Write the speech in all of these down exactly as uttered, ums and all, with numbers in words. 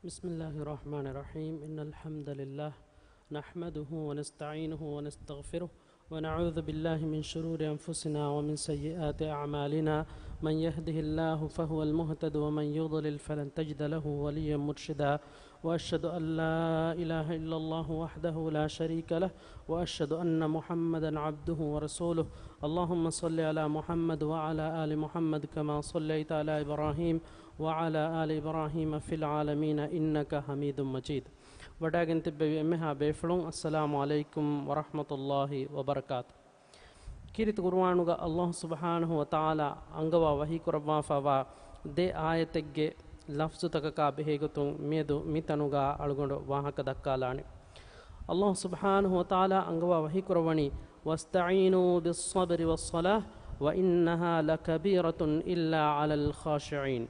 بسم الله الرحمن الرحيم. إن الحمد لله نحمده ونستعينه ونستغفره، ونعوذ بالله من شرور أنفسنا ومن سيئات أعمالنا. من يهده الله فهو المهتد، ومن يضلل فلن تجد له وليا مرشدا. وأشهد أن لا إله إلا الله وحده لا شريك له، وأشهد أن محمدا عبده ورسوله. اللهم صل على محمد وعلى آل محمد كما صليت على إبراهيم وعلى آل إبراهيم في العالمين إنك حميد مجيد. ވަޑައިގެން ތިއްބެވި އެންމެހާ ބޭފުޅުން، އައްސަލާމު ޢަލައިކުމް ވަރަޙްމަތުﷲި ވަބަރަކާތު. ކީރިތި ޤުރުއާނުގަ ﷲ ސުބްޙާނަހޫ ވަތަޢާލާ އަންގަވާ ވަޙީ ކުރައްވާފައިވާ ދެ އާޔަތެއްގެ ލަފްޒުތަކަކާ ބެހޭގޮތުން މިއަދު މިތަނުގަ އަޅުގަނޑު ވާހަކަ ދައްކާލާނެ. ﷲ ސުބްޙާނަހޫ ވަތަޢާލާ އަންގަވާ ވަޙީ ކުރައްވަނީ، واستعينوا بالصبر والصلاة وإنها لكبيرة إلا على الخاشعين.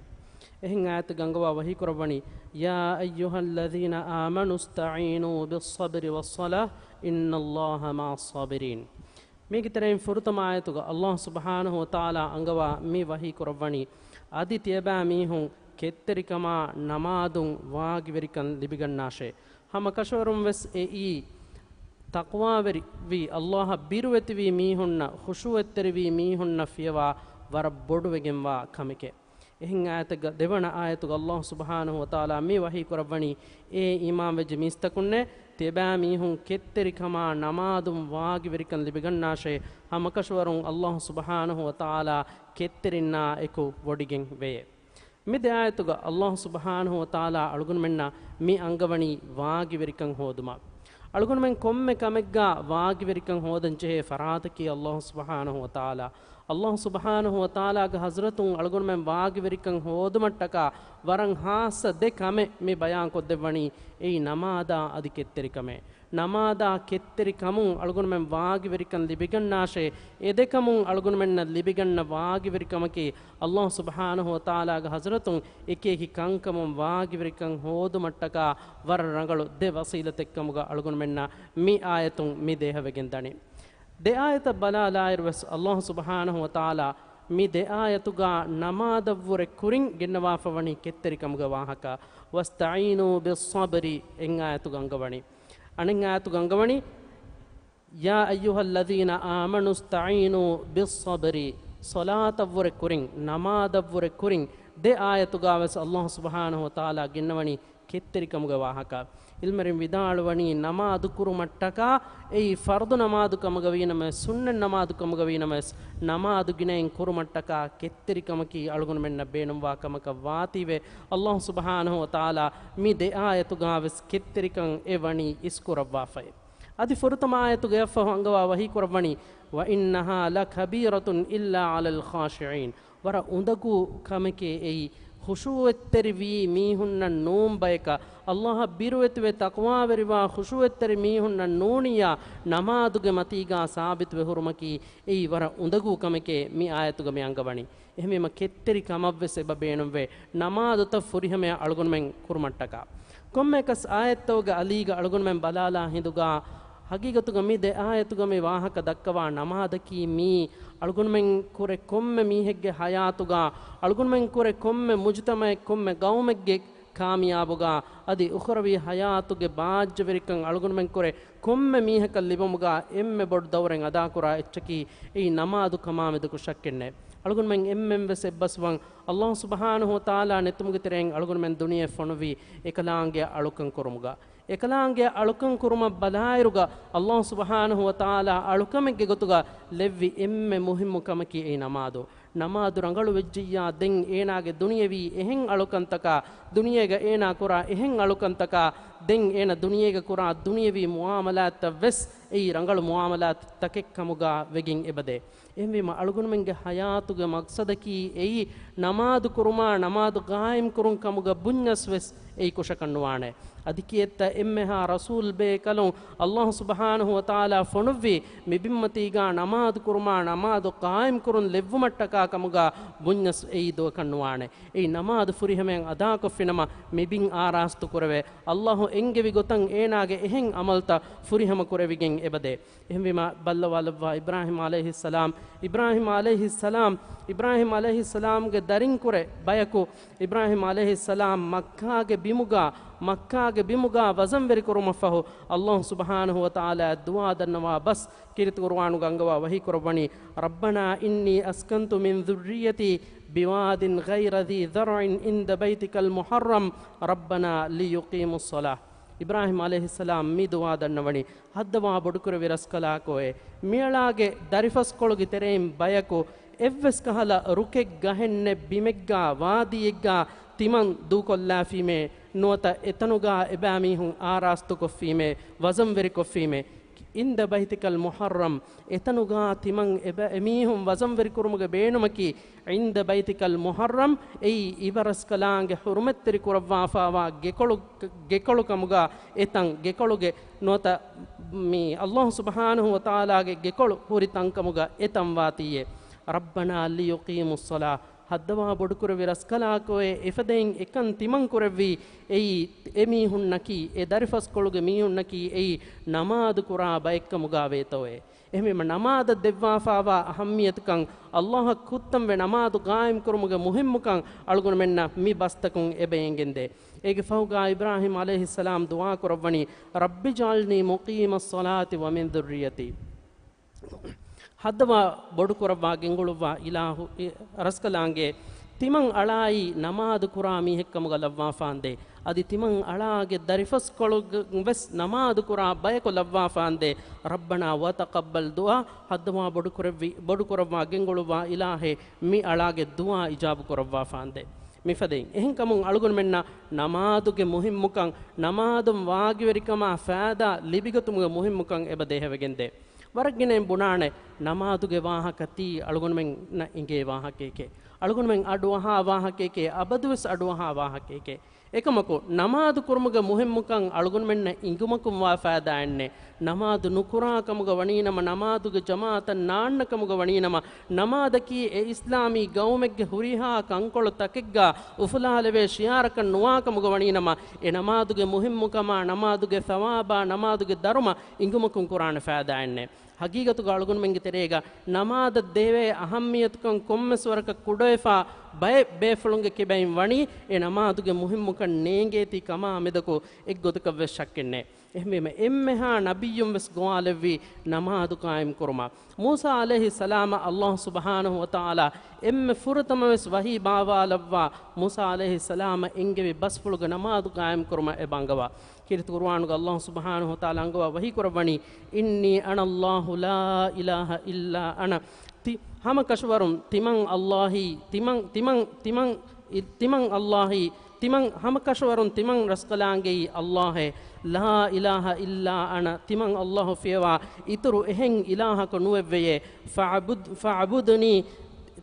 އެހެން އާޔަތެއްގަ އަންގަވާ ވަޙީ ކުރައްވަނީ، يا أيها الذين آمنوا استعينوا بالصبر والصلاة إن الله مع الصابرين. މީގެ ތެރެއިން ފުރަތަމަ އާޔަތުގަ ﷲ ސުބްޙާނަހޫ ވަތަޢާލާ އަންގަވާ މި ވަޙީ ކުރައްވަނީ، އަދި ތިޔަބައިމީހުން ކެތްތެރިކަމާ ނަމާދުން ވާގިވެރިކަން ލިބިގަންނާށޭ. ހަމަކަށަވަރުން ވެސް އެއީ ތަޤްވާވެރިވީ، ﷲ އަށް ބިރުވެތިވީ މީހުންނަށް، ޚުޝޫޢަތްތެރިވީ މީހުންނަށް ފިޔަވާ ވަރަށް ބޮޑުވެގެންވާ ކަމެކޭ. އެހެން އާޔަތެއްގަ ދެވަނަ އާޔަތުގަ ﷲ ސުބްޙާނަހޫ ވަތަޢާލާ މި ވަޙީ ކުރައްވަނީ، އޭ އީމާންވެއްޖެ މީސްތަކުންނޭ، ތިޔަބައިމީހުން ކެތްތެރިކަމާ ނަމާދުން ވާގިވެރިކަން ލިބިގަންނާށޭ. ހަމަކަށަވަރުން ﷲ ސުބްޙާނަހޫ ވަތަޢާލާ ކެތްތެރިންނާ އެކު ވޮޑިގެން ވެޔޭ. މި ދެ އާޔަތުގަ ﷲ ސުބްޙާނަހޫ ވަތަޢާލާ އަޅުގަނޑުމެންނަށް މި އަންގަވަނީ ވާގިވެރިކަން ހޯދުމަށް. އަޅުގަނޑުމެން ކޮންމެ ކަމެއްގަ ވާގިވެރިކަން ހޯދަން ޖެހޭ ފަރާތަކީ ﷲ ސުބްޙާނަހޫ ވަތަޢާލާ. ﷲ ސުބްޙާނަހޫ ވަތަޢާލާގެ ޙަޟްރަތުން އަޅުގަނޑުމެން ވާގިވެރިކަން ހޯދުމަށްޓަކާ ވަރަށް ޚާއްޞަ ދެ ކަމެއް މި ބަޔާންކޮށްދެއްވަނީ. އެއީ ނަމާދާ އަދި ކެތްތެރިކަމޭ. ނަމާދާ ކެތްތެރިކަމުން އަޅުގަނޑުމެން ވާގިވެރިކަން ލިބިގަންނާށޭ. އެ ދެ ކަމުން އަޅުގަނޑުމެންނަށް ލިބިގަންނަ ވާގިވެރިކަމަކީ، ﷲ ސުބްޙާނަހޫ ވަތަޢާލާގެ ޙަޟްރަތުން އެކިއެކި ކަންކަމުން ވާގިވެރިކަން ހޯދުމަށްޓަކާ ވަރަށް ރަނގަޅު ދެ ވަސީލަތެއްކަމުގަ އަޅުގަނޑުމެންނަށް މި އާޔަތުން މި ދޭހަވެގެން ދަނީ. ދެ އާޔަތަށް ބަލާލާއިރު ވެސް ﷲ ސުބްޙާނަހޫ ވަތަޢާލާ މި ދެ އާޔަތުގަ ނަމާދަށްވުރެ ކުރިން ގެންނަވާފަވަނީ ކެތްތެރިކަމުގެ ވާހަކަ. واستعينوا بالصبر އެއް އާޔަތުގަ އަންގަވަނީ. އަނެއް އާޔަތުގަ އަންގަވަނީ، يا أيها الذين آمنوا استعينوا بالصبر. ޞަލާތަށްވުރެ ކުރިން، ނަމާދަށްވުރެ ކުރިން ދެ އާޔަތުގަ ވެސް ﷲ ސުބްޙާނަހޫ ވަތަޢާލާ ގެންނަވަނީ ކެތްތެރިކަމުގެ ވާހަކަ. ޢިލްމުވެރިން ވިދާޅުވަނީ، ނަމާދު ކުރުމަށްޓަކާ، އެއީ ފަރުޟު ނަމާދު ކަމުގަ ވީނަމަވެސް، ސުންނަތް ނަމާދު ކަމުގަ ވީނަމަވެސް، ނަމާދު ގިނައިން ކުރުމަށްޓަކާ ކެތްތެރިކަމަކީ އަޅުގަނޑުމެންނަށް ބޭނުންވާ ކަމަކަށް ވާތީވެ، ﷲ ސުބްޙާނަހޫ ވަތަޢާލާ މި ދެ އާޔަތުގަ ވެސް ކެތްތެރިކަން އެ ވަނީ އިސްކުރައްވާފައި. އަދި ފުރަތަމަ އާޔަތުގައި އަށްފަހު އަންގަވާ ވަޙީ ކުރައްވަނީ، وإنها لكبيرة إلا على الخاشعين. ވަރަށް އުނދަގޫ ކަމެކޭ އެއީ، ޚުޝޫޢަތްތެރިވީ މީހުންނަށް ނޫން ބަޔަކަށް، ﷲ އަށް ބިރުވެތިވެ ތަޤްވާވެރިވާ ޚުޝޫޢަތްތެރި މީހުންނަށް ނޫނިއްޔާ، ނަމާދުގެ މަތީގާ ސާބިތުވެ ހުރުމަކީ އެއީ ވަރަށް އުނދަގޫ ކަމެކޭ މި އާޔަތުގަ މި އަންގަވަނީ. އެހެންވީމަ ކެތްތެރި ކަމަށްވެސް އެބަ ބޭނުންވޭ، ނަމާދުތައް ފުރިހަމަޔަށް އަޅުގަނޑުމެން ކުރުމަށްޓަކާ. ކޮންމެއަކަސް އާޔަތްތަކުގެ އަލީގަ އަޅުގަނޑުމެން ބަލާލާ ހިނދުގަ، ހަގީގަތުގަ މި ދެ އާޔަތުގަ މި ވާހަކަ ދައްކަވާ ނަމާދަކީ މީ އަޅުގަނޑުމެން ކުރެ ކޮންމެ މީހެއްގެ ޙަޔާތުގަ، އަޅުގަނޑުމެން ކުރެ ކޮންމެ މުޖުތަމަޢެއް، ކޮންމެ ޤައުމެއްގެ ކާމިޔާބުގަ، އަދި އުޚްރަވީ ޙަޔާތުގެ ބާއްޖަވެރިކަން އަޅުގަނޑުމެން ކުރެ ކޮންމެ މީހަކަށް ލިބުމުގަ އެންމެ ބޮޑު ދައުރެއް އަދާކުރާ އެއްޗަކީ އެއީ ނަމާދު ކަމާމެދުގަ ޝައްކެއްނެތް. އަޅުގަނޑުމެން އެންމެން ވެސް އެއްބަސްވަން، ﷲ ސުބްޙާނަހޫ ވަތަޢާލާ ނެތުމުގެ ތެރެއިން އަޅުގަނޑުމެން ދުނިޔެ ފޮނުވީ އެކަލާނގެ އަޅުކަން ކުރުމުގަ. އެކަލާނގެ އަޅުކަން ކުރުމަށް ބަލާއިރުގަ، ﷲ ސުބްޙާނަހޫ ވަތަޢާލާ އަޅުކަމެއްގެ ގޮތުގަ ލެއްވި އެންމެ މުހިއްމު ކަމަކީ އެއީ ނަމާދު. ނަމާދު ރަނގަޅު ވެއްޖިއްޔާ، ދެން އޭނާގެ ދުނިޔެވީ އެހެން އަޅުކަންތަކާ، ދުނިޔޭގަ އޭނާ ކުރާ އެހެން އަޅުކަންތަކާ، ދެން އޭނަ ދުނިޔޭގަ ކުރާ ދުނިޔެވީ މުޢާމަލާތްތައް ވެސް އެއީ ރަނގަޅު މުޢާމަލާތް ތަކެއް ކަމުގަ ވެގެން އެބަދޭ. އެހެންވީމަ، އަޅުގަނޑުމެންގެ ޙަޔާތުގެ މަޤްޞަދަކީ އެއީ ނަމާދު ކުރުމާ، ނަމާދު ޤާއިމް ކުރުން ކަމުގަ ބުންޏަސް ވެސް އެއީ ކުށަކަށް ނުވާނެ. އަދި ކިއެއްތަ އެންމެހާ ރަސޫލް ބޭކަލުން އައްލާހު ސުބްޙާނަހު ވަތަޢާލާ ފޮނުއްވީ މި ބިންމަތީގާ ނަމާދު ކުރުމާ ނަމާދު ޤާއިމް ކުރުން ލެއްވުމަށްޓަކާ ކަމުގާ ބުންޏަސް އެއީ ދުވަކަށް ނުވާނެ. އެއީ ނަމާދު ފުރިހަމައިން އަދާކޮށްފިނަމަ މި ބިން އާރާސްތު ކުރެވޭ. އައްލާހު އެންގެވި ގޮތަށް އޭނާގެ އެހެން ޢަމަލްތައް ފުރިހަމަ ކުރެވިގެން އެބަދޭ. އެހެންވީމަ ބައްލަވާލައްވާ އިބްރާހީމް ޢަލައިހިއްސަލާމް، އިބްރާހީމް ޢަލައިހިއްސަލާމް، އިބްރާހީމް ޢަލައިހިއްސަލާމްގެ ދަރިންކުރެ ބަޔަކު، އިބްރާހީމް ޢަލައިހިއްސަލާމް މައްކާގެ ބިމުގާ، މައްކާގެ ބިމުގާ ވަޒަންވެރިކުރުމަށްފަހު، އައްލާހު ސުބްޙާނަހު ވަތަޢާލާ ދުޢާ ދަންނަވާ ބަސް ކީރިތި ޤުރުއާނުގަ އަންގަވާ ވަޙީކުރައްވަނީ، رَبَّنَا إِنِّي أَسْكَنْتُ مِنْ ذُرِّيَّتِي بِوَادٍ غَيْرَ ذِي ذَرْعٍ عِنْدَ بَيْتِكَ الْمُحَرَّمِ رَبَّنَا لِيُقِيمُوا الصَّلَاةَ. އިބްރާހީމް ޢަލައިހިއްސަލާމް މި ދުޢާ ދަންނަވަނީ، ހައްދަވާ ބޮޑުކުރެއްވި ރަސްކަލާކޯއޭ! މިއަޅާގެ ދަރިފަސްކޮޅުގެ ތެރެއިން ބަޔަކު އެއްވެސް ކަހަލަ ރުކެއް ގަހެއް ނެތް ބިމެއްގާ ވާދީއެއްގާ ތިމަން ދޫކޮށްލާފީމޭ، ނުވަތަ އެތަނުގާ އެބައިމީހުން އާރާސްތުކޮށްފީމޭ، ވަޒަންވެރިކޮށްފީމޭ. عِنْدَ بَيْتِكَ الْمُحَرَّمِ، އެތަނުގާ ތިމަން އެބަ-، އެމީހުން ވަޒަންވެރިކުރުމުގެ ބޭނުމަކީ، عِنْدَ بَيْتِكَ الْمُحَرَّمِ، އެއީ އިބަރަސްކަލާނގެ ޙުރުމަތްތެރި ކުރައްވާފާވާ ގެކޮޅު، ގެކޮޅު ކަމުގާ އެތަން، ގެކޮޅުގެ ނުވަތަ މި އައްލާހު ސުބްޙާނަހު ވަތަޢާލާގެ ގެކޮޅު ހުރި ތަންކަމުގަ އެތަން ވާތީއޭ. رَبَّنَا لِيُقِيمُوا الصَّلَاةَ، ހައްދަވާ ބޮޑުކުރެއްވި ރަސްކަލާކޯއޭ! އެފަދައިން އެކަން ތިމަން ކުރެއްވީ އެއީ އެމީހުންނަކީ، އެ ދަރިފަސްކޮޅުގެ މީހުންނަކީ އެއީ ނަމާދު ކުރާ ބައެއްކަމުގާ ވޭތޯއޭ. އެހެންވީމަ ނަމާދަށް ދެއްވާފާވާ އަހައްމިޔަތުކަން، އައްލާހަށް ކުއްތަންވެ ނަމާދު ޤާއިމްކުރުމުގެ މުހިއްމުކަން އަޅުގަނޑުމެންނަށް މި ބަސްތަކުން އެބަ އެނގެންދޭ. އޭގެ ފަހުގާ އިބްރާހީމް ޢަލައިހިއްސަލާމް ދުޢާ ކުރައްވަނީ، رَبِّ اجْعَلْنِي مُقِيمَ الصَّلَاةِ وَمِنْ ذُرِّيَّتِي. ހައްދަވާ ބޮޑުކުރައްވާ ގެންގުޅުއްވާ އިލާހު، އި-، ރަސްކަލާނގެ، ތިމަން އަޅާއީ ނަމާދު ކުރާ މީހެއްކަމުގަ ލައްވާފާނދޭ. އަދި ތިމަން އަޅާގެ ދަރިފަސްކޮޅުގަ ވެސް ނަމާދު ކުރާ ބަޔަކު ލައްވާފާނދޭ. رَبَّنَا وَتَقَبَّلْ دُعَاءَ، ހައްދަވާ ބޮޑުކުރެއްވި، ބޮޑުކުރައްވާ ގެންގުޅުއްވާ އިލާހޭ، މި އަޅާގެ ދުޢާ އިޖާބު ކުރައްވާފާނދޭ. މިފަދައިން އެހެންކަމުން އަޅުގަނޑުމެންނަށް ނަމާދުގެ މުހިއްމުކަން، ނަމާދުން ވާގިވެރިކަމާ ފައިދާ ލިބިގަތުމުގެ މުހިއްމުކަން އެބަ ދޭހަވެގެންދޭ. ވަރަށް ގިނައިން ބުނާނެ، ނަމާދުގެ ވާހަކަ ތީ އަޅުގަނޑުމެންނަށް އިނގޭ ވާހަކައެކޭ. އަޅުގަނޑުމެން އަޑުއަހާ ވާހަކައެކޭ، އަބަދުވެސް އަޑުއަހާ ވާހަކައެކޭ. އެކަމަކު، ނަމާދު ކުރުމުގެ މުހިއްމުކަން އަޅުގަނޑުމެންނަށް އިނގުމަކުން ވާ ފައިދާއެއްނެއް. ނަމާދު ނުކުރާ ކަމުގަ ވަނީނަމަ، ނަމާދުގެ ޖަމާޢަތަށް ނާންނަ ކަމުގަ ވަނީނަމަ، ނަމާދަކީ އެ އިސްލާމީ ގައުމެއްގެ ހުރިހާ ކަންކޮޅު ތަކެއްގަ އުފުލާލެވޭ ޝިޢާރަކަށް ނުވާ ކަމުގަ ވަނީނަމަ، އެ ނަމާދުގެ މުހިއްމުކަމާ، ނަމާދުގެ ސަވާބާ، ނަމާދުގެ ދަރުމަ އިނގުމަކުން ކުރާނެ ފައިދާއެއްނެއް. ހަގީގަތުގަ އަޅުގަނޑުމެންގެ ތެރޭގަ ނަމާދަށް ދެވޭ އަހައްމިޔަތުކަން ކޮންމެސް ވަރަކަށް ކުޑަވެފާ ބައެއް ބޭފުޅުންގެ ކިބައިން ވަނީ، އެ ނަމާދުގެ މުހިއްމުކަން ނޭނގޭތީ ކަމާ މެދަކު އެއްގޮތަކަށް ވެސް ޝައްކެއްނެއް. އެހެންވީމަ، އެންމެހާ ނަބިއްޔުން ވެސް ގޮވާލެއްވީ ނަމާދު ޤާއިމް ކުރުމަށް. މޫސާ ޢަލައިހިއްސަލާމަށް އައްލާހު ސުބްޙާނަހު ވަތަޢާލާ އެންމެ ފުރަތަމަ ވެސް ވަޙީ ބާވާލައްވާ މޫސާ ޢަލައިހިއްސަލާމަށް އެންގެވި ބަސްފުޅުގެ ނަމާދު ޤާއިމް ކުރުމަށް އެބަ އަންގަވާ. ކީރިތި ޤުރުއާނުގަ އައްލާހު ސުބްޙާނަހު ވަތަޢާލާ އަންގަވާ ވަޙީ ކުރައްވަނީ، إِنِّي أَنَا اللَّهُ لَا إِلَٰهَ إِلَّا أَنَا. ތި-، ހަމަ ކަށަވަރުން ތިމަން އައްލާހީ، ތިމަން، ތިމަން، ތިމަން، ތިމަން އައްލާހީ، ތިމަން ހަމަ ކަށަވަރުން ތިމަން ރަސްކަލާނގެއީ އައްލާހޭ، لَا إِلَٰهَ إِلَّا أَنَا، ތިމަން އައްލާހު ފިޔަވާ އިތުރު އެހެން އިލާހަކު ނުވެއްވެޔޭ، فَاعْبُدْ، فَاعْبُدْنِي،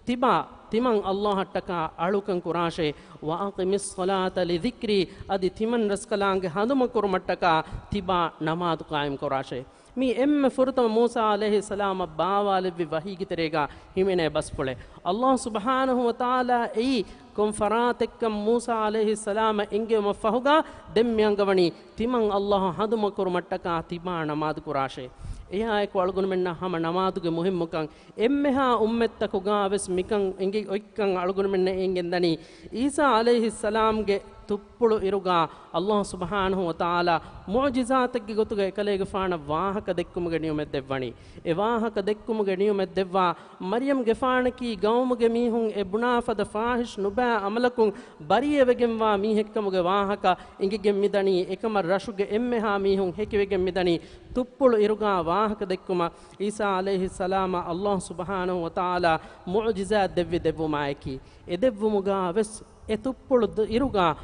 ތިބާ، ތިމަން އައްލާހަށްޓަކާ އަޅުކަން ކުރާށޭ، وَأَقِمِ الصَّلَاةَ لِذِكْرِي، އަދި ތިމަން ރަސްކަލާނގެ ހަނދުމަކުރުމަށްޓަކާ ތިބާ ނަމާދު ޤާއިމް ކުރާށޭ. މީ އެންމެ ފުރަތަމަ މޫސާ ޢަލައިހިއްސަލާމަށް ބާވާލެއްވި ވަޙީގެ ތެރޭގާ ހިމެނޭ ބަސްފުޅެއް. އައްލާހު ސުބްޙާނަހު ވަތަޢާލާ އެއީ ކޮން ފަރާތެއްކަން މޫސާ ޢަލައިހިއްސަލާމަށް އެންގެވުމަށް ފަހުގާ ދެން މި އަންގަވަނީ ތިމަން އައްލާހަށް ހަނދުމަކުރުމަށްޓަކާ ތިބާ ނަމާދު ކުރާށޭ. އެއާއެކު އަޅުގަނޑުމެންނަށް ހަމަ ނަމާދުގެ މުހިއްމުކަން އެންމެހާ އުއްމަތްތަކުގާ ވެސް މިކަން އެނގި އޮތްކަން އަޅުގަނޑުމެންނަށް އެނގެންދަނީ. އީސާ ޢަލައިހިއްސަލާމްގެ ތުއްޕުޅު އިރުގާ އައްލާހު ސުބްޙާނަހު ވަތަޢާލާ މުޢުޖިޒާތެއްގެ ގޮތުގަ އެކަލޭގެފާނަށް ވާހަކަ ދެއްކުމުގެ ނިޢުމަތް ދެއްވަނީ. އެ ވާހަކަ ދެއްކުމުގެ ނިޢުމަތް ދެއްވާ މަރްޔަމްގެފާނަކީ ގައުމުގެ މީހުން އެ ބުނާ ފަދަ ފާޙިޝް ނުބައި ޢަމަލަކުން ބަރީއަވެގެންވާ މީހެއްކަމުގެ ވާހަކަ އެނގިގެން މިދަނީ. އެކަމަށް ރަށުގެ އެންމެހާ މީހުން ހެކިވެގެން މިދަނީ. ތުއްޕުޅު އިރުގާ ވާހަކަ ދެއްކުމަށް އީސާ ޢަލައިހިއްސަލާމަށް އައްލާހު ސުބްޙާނަހު ވަތަޢާލާ މުޢުޖިޒާތް ދެއްވި ދެއްވުމާއެކީ. އެ ދެއްވުމުގާ ވެސް އެ ތުއްޕުޅު ދު-، އިރުގާ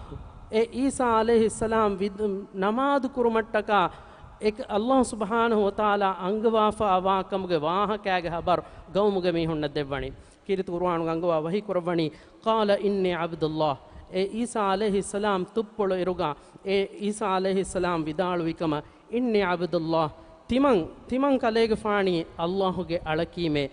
އެ އީސާ ޢަލައިހިއްސަލާމް ވިދު-، ނަމާދު ކުރުމަށްޓަކާ އެ އައްލާހު ސުބްޙާނަހު ވަތަޢާލާ އަންގަވާފާ ވާ ކަމުގެ ވާހަކައިގެ ހަބަރު ގައުމުގެ މީހުންނަށް ދެއްވަނީ. ކީރިތި ޤުރުއާނުގަ އަންގަވާ ވަޙީ ކުރައްވަނީ، قَالَ إِنِّي عَبْدُ اللَّهِ، އޭ ޢީސާ ޢަލައިހިއްސަލާމް ތުއްޕުޅު އިރުގަ، އޭ ޢީސާ ޢަލައިހިއްސަލާމް ވިދާޅުވި ކަމަށް، "إني عبد الله، ތިމަން، ތިމަން ކަލޭގެފާނީ ﷲ ގެ އަޅަކީމޭ.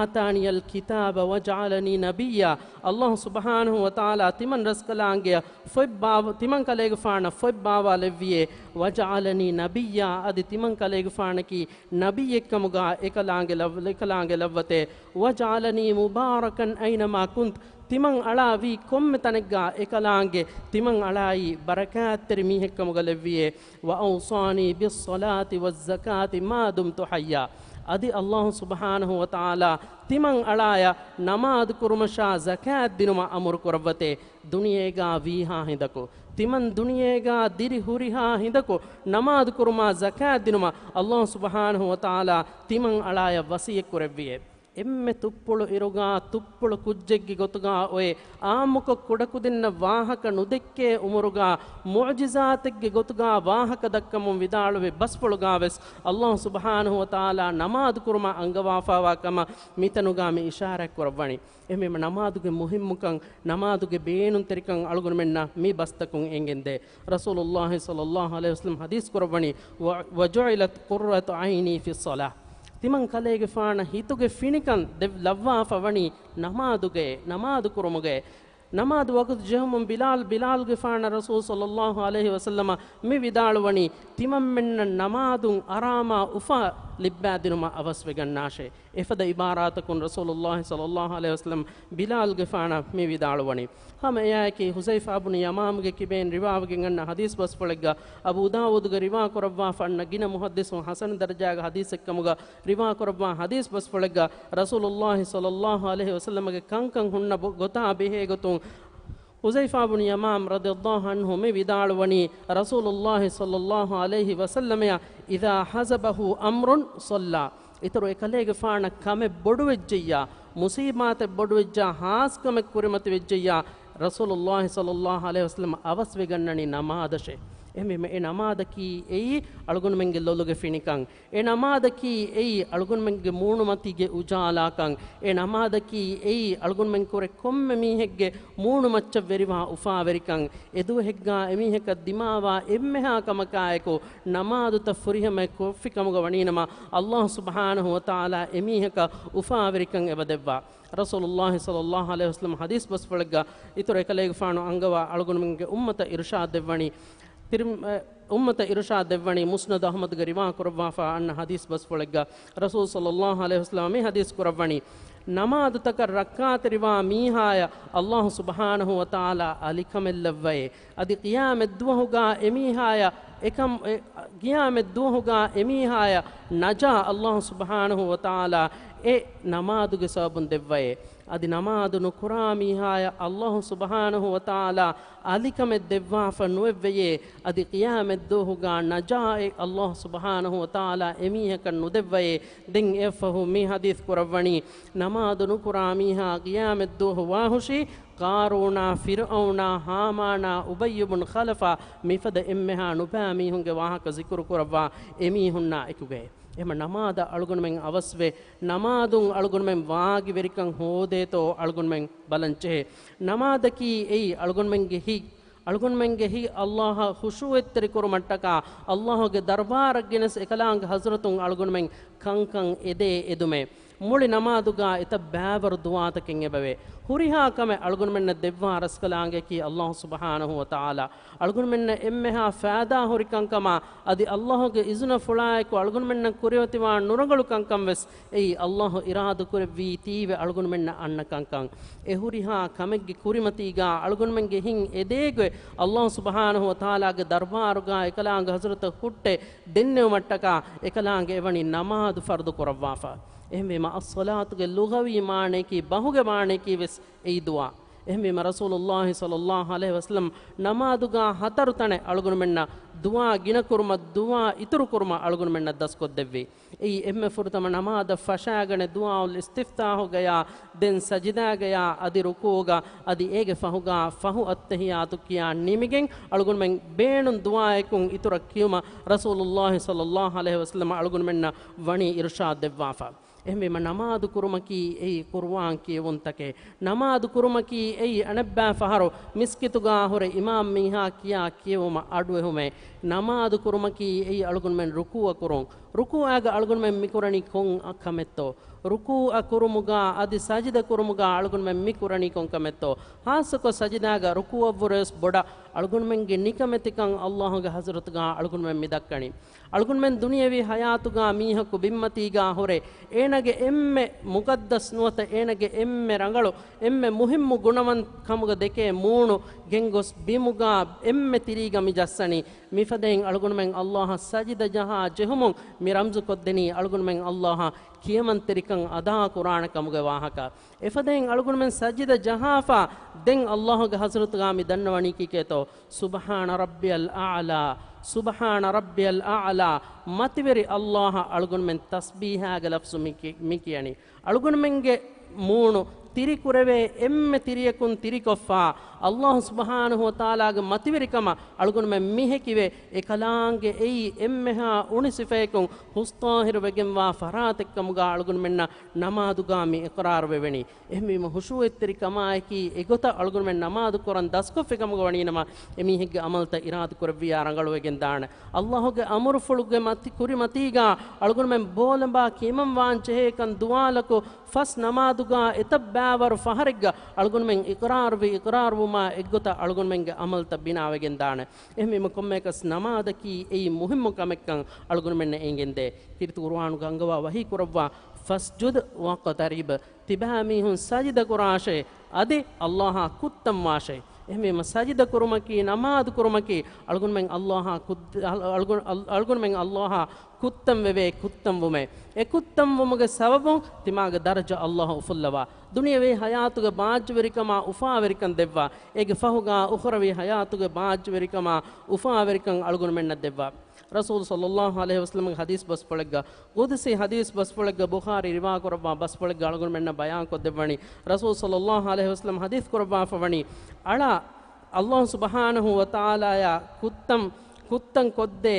آتاني الكتاب وجعلني نبيا، ﷲ ސުބްޙާނަހޫ ވަތަޢާލާ ތިމަން ރަސްކަލާނގެއަށް ފޮތް ބާވ-، ތިމަން ކަލޭގެފާނަށް ފޮތް ބާވާލެއްވިއޭ. وجعلني نبيا، އަދި ތިމަން ކަލޭގެފާނަކީ ނަބިއްޔެއްކަމުގާ އެކަލާނގެ ލައް-، އެކަލާނގެ ލައްވަތޭ. وجعلني مباركا أينما كنت، ތިމަން އަޅާވީ ކޮންމެ ތަނެއްގާ އެކަލާނގެ ތިމަން އަޅާއީ ބަރަކާތްތެރި މީހެއްކަމުގަ ލެއްވިއޭ. وأوصاني بالصلاة والزكاة ما دمت حيا، އަދި ﷲ ސުބްޙާނަހޫ ވަތަޢާލާ ތިމަން އަޅާޔަށް ނަމާދު ކުރުމަށާ ޒަކާތް ދިނުމަށް އަމުރު ކުރައްވަތޭ. ދުނިޔޭގާ ވީހާ ހިނދަކު، ތިމަން ދުނިޔޭގާ ދިރި ހުރިހާ ހިނދަކު ނަމާދު ކުރުމާ ޒަކާތް ދިނުމަށް ﷲ ސުބްޙާނަހޫ ވަތަޢާލާ ތިމަން އަޅާޔަށް ވަޞިއްޔަތް ކުރެއްވިއޭ. އެންމެ ތުއްޕުޅު އިރުގާ ތުއްޕުޅު ކުއްޖެއްގެ ގޮތުގާ އޮތް، އާއްމުކޮށް ކުޑަކުދިންނަށް ވާހަކަ ނުދެއްކޭ އުމުރުގާ މުޢުޖިޒާތެއްގެ ގޮތުގާ ވާހަކަ ދައްކަމުން ވިދާޅުވި ބަސްފުޅުގާވެސް ﷲ ސުބްޙާނަހޫ ވަތަޢާލާ ނަމާދު ކުރުމަށް އަންގަވާފާވާ ކަމަށް މިތަނުގާ މި އިޝާރާތް ކުރައްވަނީ. އެހެންވީމަ ނަމާދުގެ މުހިއްމުކަން، ނަމާދުގެ ބޭނުންތެރިކަން އަޅުގަނޑުމެންނަށް މި ބަސްތަކުން އެނގެންދޭ. ރަސޫލުﷲ ޞައްލަﷲ ޢަލައިހި ވަސައްލަމަ ޙަދީޘް ކުރައްވަނީ، "و-، وجعلت قرة عيني في الصلاة." ތިމަން ކަލޭގެފާނަށް ހިތުގެ ފިނިކަން ދެ-، ލައްވާފަ ވަނީ ނަމާދުގައޭ، ނަމާދު ކުރުމުގައޭ. ނަމާދު ވަގުތު ޖެހުމުން ބިލާލް، ބިލާލްގެފާނަށް ރަސޫލު ޞައްލަﷲ ޢަލައިހި ވަސައްލަމަ މި ވިދާޅުވަނީ، ތިމަންމެންނަށް ނަމާދުން އަރާމާ އުފާ ލިއްބާދިނުމަށް އަވަސްވެގަންނާށޭ. އެފަދަ އިބާރާތަކުން ރަސޫލުﷲ ޞައްލަﷲ ޢަލައިހި ވަސައްލަމަ ބިލާލްގެފާނަށް މި ވިދާޅުވަނީ. ހަމަ އެއާއެކީ ޙުޛައިފާ ބުނު ޔަމާމްގެ ކިބައިން ރިވާވެގެން އަންނަ ޙަދީޘް ބަސްފުޅެއްގަ، އަބޫ ދާވޫދުގެ ރިވާ ކުރައްވާފަ އަންނަ ގިނަ މުޙައްދިޘުން ޙަސަނު ދަރަޖާގެ ޙަދީޘެއްކަމުގަ ރިވާ ކުރައްވާ ޙަދީޘް ބަސްފުޅެއްގަ، ރަސޫލުﷲ ޞައްލަﷲ ޢަލައިހި ވަސައްލަމަގެ ކަންކަން ހުންނަ ބޮ-، ގޮތާ ބެހޭގޮތުން، ޙުޛައިފާ ބުނު ޔަމާމް ރަޟިޔަﷲ ޢަންހު މި ވިދާޅުވަނީ، ރަސޫލުﷲ ޞައްލަﷲ ޢަލައިހި ވަސައްލަމަޔަށް، "إذا حزبه أمر صلى." އިތުރު އެކަލޭގެފާނަށް ކަމެއް ބޮޑުވެއްޖެއްޔާ، މުޞީބާތެއް ބޮޑުވެއްޖާ، ހާސް ކަމެއް ކުރިމަތިވެއްޖެއްޔާ، ރަސޫލުﷲ ޞައްލަﷲ ޢަލައިހި ވަސައްލަމަ އަވަސްވެގަންނަނީ ނަމާދަށޭ. އެހެންވީމަ އެ ނަމާދަކީ އެއީ އަޅުގަނޑުމެންގެ ލޮލުގެ ފިނިކަން. އެ ނަމާދަކީ އެއީ އަޅުގަނޑުމެންގެ މޫނުމަތީގެ އުޖާލާކަން. އެ ނަމާދަކީ އެއީ އަޅުގަނޑުމެން ކުރެ ކޮންމެ މީހެއްގެ މޫނުމައްޗަށްވެރިވާ އުފާވެރިކަން. އެދުވަހެއްގާ އެމީހަކަށް ދިމާވާ އެންމެހާ ކަމަކާއެކު ނަމާދުތައް ފުރިހަމައެއް ކޮށްފިކަމުގަ ވަނީނަމަ، ﷲ ސުބްޙާނަހޫ ވަތަޢާލާ އެމީހަކަށް އުފާވެރިކަން އެބަދެއްވާ. ރަސޫލުﷲ ޞައްލަﷲ ޢަލައިހި ވަސައްލަމަ ޙަދީޘް ބަސްފުޅެއްގަ އިތުރު އެކަލޭގެފާނު އަންގަވާ އަޅުގަނޑުމެންގެ އުއްމަތަށް އިރުޝާދު ދެއްވަނީ، ތިރި-، އެ، އުއްމަތަށް އިރުޝާދު ދެއްވަނީ މުސްނަދު އަޙްމަދުގެ ރިވާ ކުރައްވާފަ އަންނަ ޙަދީޘް ބަސްފުޅެއްގަ، ރަސޫލު ޞައްލަﷲ ޢަލައިހި ވަސައްލަމަ މި ޙަދީޘް ކުރައްވަނީ، ނަމާދުތަކަށް ރައްކާތެރިވާ މީހާޔަށް ﷲ ސުބްޙާނަހޫ ވަތަޢާލާ އަލިކަމެއް ލައްވައޭ. އަދި ޤިޔާމަތްދުވަހުގާ އެމީހާޔަށް އެކަމް، އެ، ޤިޔާމަތްދުވަހުގާ އެމީހާޔަށް ނަޖާ ﷲ ސުބްޙާނަހޫ ވަތަޢާލާ އެ ނަމާދުގެ ސަބަބުން ދެއްވައޭ. އަދި ނަމާދު ނުކުރާ މީހާޔަށް ﷲ ސުބްޙާނަހޫ ވަތަޢާލާ އަލިކަމެއް ދެއްވާފަ ނުވެއްވެޔޭ. އަދި ޤިޔާމަތްދުވަހުގާ ނަޖާއެއް ﷲ ސުބްޙާނަހޫ ވަތަޢާލާ އެމީހަކަށް ނުދެއްވައޭ. ދެން އެއަށްފަހު މި ޙަދީޘް ކުރައްވަނީ، ނަމާދު ނުކުރާ މީހާ ޤިޔާމަތްދުވަހު ވާހުށީ، ޤާރޫނާ، ފިރްޢައުނާ، ހާމާނާ، އުބައްޔު ބުން ޚަލަފާ، މިފަދަ އެންމެހާ ނުބައި މީހުންގެ ވާހަކަ ޒިކުރު ކުރައްވާ އެމީހުންނާ އެކުގައޭ. އެހެން ނަމާދަށް އަޅުގަނޑުމެން އަވަސްވެ، ނަމާދުން އަޅުގަނޑުމެން ވާގިވެރިކަން ހޯދޭތޯ އަޅުގަނޑުމެން ބަލަންޖެހޭ. ނަމާދަކީ އެއީ އަޅުގަނޑުމެންގެ ހިތް، އަޅުގަނޑުމެންގެ ހިތް ﷲ އަށް ޚުޝޫޢަތްތެރިކުރުމަށްޓަކާ، ﷲ ގެ ދަރުބާރަށް ގެނެސް އެކަލާނގެ ޙަޟްރަތުން އަޅުގަނޑުމެން ކަންކަން އެދޭ އެދުމޭ. މުޅި ނަމާދުގާ އެތައް ބައިވަރު ދުޢާތަކެއް އެބަވޭ. ހުރިހާ ކަމެއް އަޅުގަނޑުމެންނަށް ދެއްވާ ރަސްކަލާނގެއަކީ ﷲ ސުބްޙާނަހޫ ވަތަޢާލާ. އަޅުގަނޑުމެންނަށް އެންމެހާ ފައިދާ ހުރި ކަންކަމާ، އަދި ﷲ ގެ އިޒުނަފުޅާއެކު އަޅުގަނޑުމެންނަށް ކުރިމަތިވާ ނުރަނގަޅު ކަންކަން ވެސް އެއީ ﷲ އިރާދަކުރެއްވީތީވެ އަޅުގަނޑުމެންނަށް އަންނަ ކަންކަން. އެ ހުރިހާ ކަމެއްގެ ކުރިމަތީގާ އަޅުގަނޑުމެންގެ ހިތް އެދޭގޮތް ﷲ ސުބްޙާނަހޫ ވަތަޢާލާގެ ދަރުބާރުގާ އެކަލާނގެ ޙަޟްރަތަށް ހުއްޓެ ދެންނެވުމަށްޓަކާ އެކަލާނގެ އެވަނީ ނަމާދު ފަރުޟު ކުރައްވާފަ. އެހެންވީމަ، އައްޞަލާތުގެ ލުޣަވީ މާނަޔަކީ، ބަހުގެ މާނަޔަކީ ވެސް އެއީ ދުޢާ. އެހެންވީމަ، ރަސޫލުﷲ ޞައްލަﷲ ޢަލައިހި ވަސައްލަމް ނަމާދުގާ ހަތަރު ތަނެއް އަޅުގަނޑުމެންނަށް ދުޢާ ގިނަކުރުމަށް، ދުޢާ އިތުރުކުރުމަށް އަޅުގަނޑުމެންނަށް ދަސްކޮށްދެއްވީ. އެއީ އެންމެ ފުރަތަމަ ނަމާދަށް ފަށާގަނެ ދުޢާއުލް އިސްތިފްތާޙުގަޔާ، ދެން ސަޖިދާގަޔާ، އަދި ރުކޫޢުގަ، އަދި އޭގެ ފަހުގަ ފަހު އައްތަޙިއްޔާތު ކިޔާ ނިމިގެން އަޅުގަނޑުމެން ބޭނުން ދުޢާއަކުން އިތުރަށް ކިޔުމަށް ރަސޫލުﷲ ޞައްލަﷲ ޢަލައިހި ވަސައްލަމަ އަޅުގަނޑުމެންނަށް ވަނީ އިރުޝާދު ދެއްވާފަ. އެހެންވީމަ، ނަމާދު ކުރުމަކީ އެއީ ޤުރުއާން ކިޔެވުންތަކެއް. ނަމާދު ކުރުމަކީ އެއީ އަނެއްބައި ފަހަރު މިސްކިތުގާ ހުރެ އިމާމް މީހާ ކިޔާ ކިޔެވުމަށް އަޑުއެހުމެއް. ނަމާދު ކުރުމަކީ އެއީ އަޅުގަނޑުމެން ރުކޫޢަ ކުރުން. ރުކޫޢާގަ އަޅުގަނޑުމެން މިކުރަނީ ކޮން ކަމެއްތޯ؟ ރުކޫޢަ ކުރުމުގާ އަދި ސަޖިދަ ކުރުމުގާ އަޅުގަނޑުމެން މިކުރަނީ ކޮން ކަމެއްތޯ؟ ހާއްސަކޮށް ސަޖިދާގަ ރުކޫޢަށްވުރެވެސް ބޮޑަށް އަޅުގަނޑުމެންގެ ނިކަމެތިކަން ﷲގެ ޙަޟްރަތުގާ އަޅުގަނޑުމެން މި ދައްކަނީ. އަޅުގަނޑުމެން ދުނިޔެވީ ޙަޔާތުގާ މީހަކު ބިންމަތީގާ ހުރެ، އޭނާގެ އެންމެ މުޤައްދަސް ނުވަތަ އޭނާގެ އެންމެ ރަނގަޅު، އެންމެ މުހިއްމު ގުނަވަން ކަމުގަ ދެކޭ މޫނު ގެންގޮސް ބިމުގާ އެންމެ ތިރީގަ މި ޖައްސަނީ. މިފަދައިން އަޅުގަނޑުމެން ﷲއަށް ސަޖިދަ ޖަހާ ޖެހުމުން މި ރަމްޒުކޮށްދެނީ އަޅުގަނޑުމެން ﷲއަށް ކިޔަމަންތެރިކަން އަދާ ކުރާނެ ކަމުގެ ވާހަކަ. އެފަދައިން އަޅުގަނޑުމެން ސަޖިދަ ޖަހާފަ ދެން ﷲގެ ޙަޟްރަތުގާ މި ދަންނަވަނީ ކީކޭތޯ؟ ސުބްޙާނަ ރައްބިޔަލް އަޢްލާ، ސުބްޙާނަ ރައްބިޔަލް އަޢްލާ. މަތިވެރި ﷲއަށް އަޅުގަނޑުމެން ތަސްބީޙާގެ ލަފްޒު މި ކި-، މި ކިޔަނީ. އަޅުގަނޑުމެންގެ މޫނު ތިރިކުރެވޭ އެންމެ ތިރިޔަކުން ތިރިކޮށްފަ، ﷲ ސުބްޙާނަހޫ ވަތަޢާލާގެ މަތިވެރިކަމަށް އަޅުގަނޑުމެން މިހެކިވެ، އެކަލާނގެ އެއީ އެންމެހާ އުނި ސިފަޔަކުން ހުސްޠާހިރު ވެގެންވާ ފަރާތެއްކަމުގާ އަޅުގަނޑުމެންނަށް ނަމާދުގާ މި އިޤްރާރު ވެވެނީ. އެހެންވީމަ، ހުޝޫޢަތްތެރިކަމާއެކީ އެގޮތަށް އަޅުގަނޑުމެން ނަމާދު ކުރަން ދަސްކޮށްފި ކަމުގަ ވަނީނަމަ، އެމީހެއްގެ ޢަމަލުތައް އިރާދަ ކުރެއްވިޔާ ރަނގަޅުވެގެން ދާނެ. ﷲގެ އަމުރުފުޅުގެ މަތި-، ކުރިމަތީގާ އަޅުގަނޑުމެން ބޯލަނބާ ކިޔަމަންވާން ޖެހޭކަން ދުވާލަކު ފަސް ނަމާދުގާ އެތައް ބައިވަރު ފަހަރެއްގަ އަޅުގަނޑުމެން އިޤްރާރުވި، އިޤްރާރުވުމާ އެއްގޮތަށް އަޅުގަނޑުމެންގެ ޢަމަލުތައް ބިނާވެގެން ދާނެ. އެހެންވީމަ، ކޮންމެއަކަސް ނަމާދަކީ އެއީ މުހިއްމު ކަމެއްކަން އަޅުގަނޑުމެންނަށް އެނގެންދޭ. ކީރިތި ޤުރުއާނުގަ އަންގަވާ ވަޙީ ކުރައްވާ، "ފަސްޖުދް ވަޤްތަރިބް." ތިބާ މީހުން ސަޖިދަ ކުރާށޭ، އަދި ﷲއާ ކުއްތަން ވާށޭ. އެހެންވީމަ، ސަޖިދަ ކުރުމަކީ، ނަމާދު ކުރުމަކީ، އަޅުގަނޑުމެން ﷲއާ ކުއް-، އަޅު-، އަޅު-، އަޅު-، އަޅުގަނޑުމެން ﷲއާ ކުއްތަން ވެވޭ ކުއްތަން ވުމޭ. އެ ކުއްތަން ވުމުގެ ސަބަބުން ތިމާގެ ދަރަޖަ ﷲ އުފުއްލަވާ. ދުނިޔެވީ ޙަޔާތުގެ ބާއްޖަވެރިކަމާ އުފާވެރިކަން ދެއްވާ. އޭގެ ފަހުގާ އުޚްރަވީ ޙަޔާތުގެ ބާއްޖަވެރިކަމާ އުފާވެރިކަން އަޅުގަނޑުމެންނަށް ދެއްވާ. ރަސޫލު ޞައްލައްލާހު ޢަލައިހި ވަސައްލަމަގެ ޙަދީޘް ބަސްފުޅެއްގަ، ޤުދުސީ ޙަދީޘް ބަސްފުޅެއްގަ، ބުޚާރީ ރިވާ ކުރައްވާ ބަސްފުޅެއްގަ އަޅުގަނޑުމެންނަށް ބަޔާން ކޮށްދެއްވަނީ، ރަސޫލު ޞައްލައްލާހު ޢަލައިހި ވަސައްލަމަ ޙަދީޘް ކުރައްވާފަ ވަނީ، އަޅާ، ﷲ ސުބްޙާނަހޫ ވަތަޢާލާއާ ކުއްތަން، ކުއްތަން ކޮށްދޭ،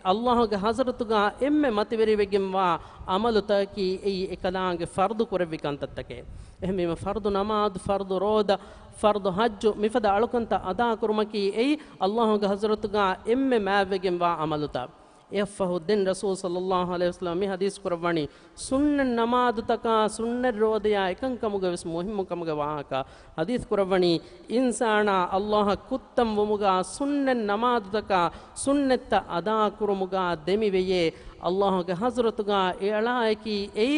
ﷲގެ ޙަޟްރަތުގާ އެންމެ މަތިވެރިވެގެންވާ ޢަމަލުތަކަކީ އެއީ އެކަލާނގެ ފަރްޟު ކުރެއްވި ކަންތައްތަކެއް. އެހެންވީމަ، ފަރްޟު ނަމާދު، ފަރްޟު ރޯދަ، ފަރްޟު ޙައްޖު، މިފަދަ އަޅުކަންތައް އަދާކުރުމަކީ އެއީ ﷲގެ ޙަޟްރަތުގާ އެންމެ މާތްވެގެންވާ ޢަމަލުތައް. އެއަށްފަހު ދެން ރަސޫލު ޞައްލައްލާހު ޢަލައިހި ވަސައްލަމަ މި ޙަދީޘް ކުރައްވަނީ، ސުންނަތް ނަމާދުތަކާ ސުންނަތް ރޯދަޔާ އެކަންކަމުގެ ވެސް މުހިއްމުކަމުގެ ވާހަކަ ޙަދީޘް ކުރައްވަނީ، އިންސާނާ ﷲއަށް ކުއްތަން ވުމުގާ ސުންނަތް ނަމާދުތަކާ ސުންނަތްތައް އަދާކުރުމުގާ ދެމިވެޔޭ، ﷲގެ ޙަޟްރަތުގާ އެއަޅާއަކީ އެއީ،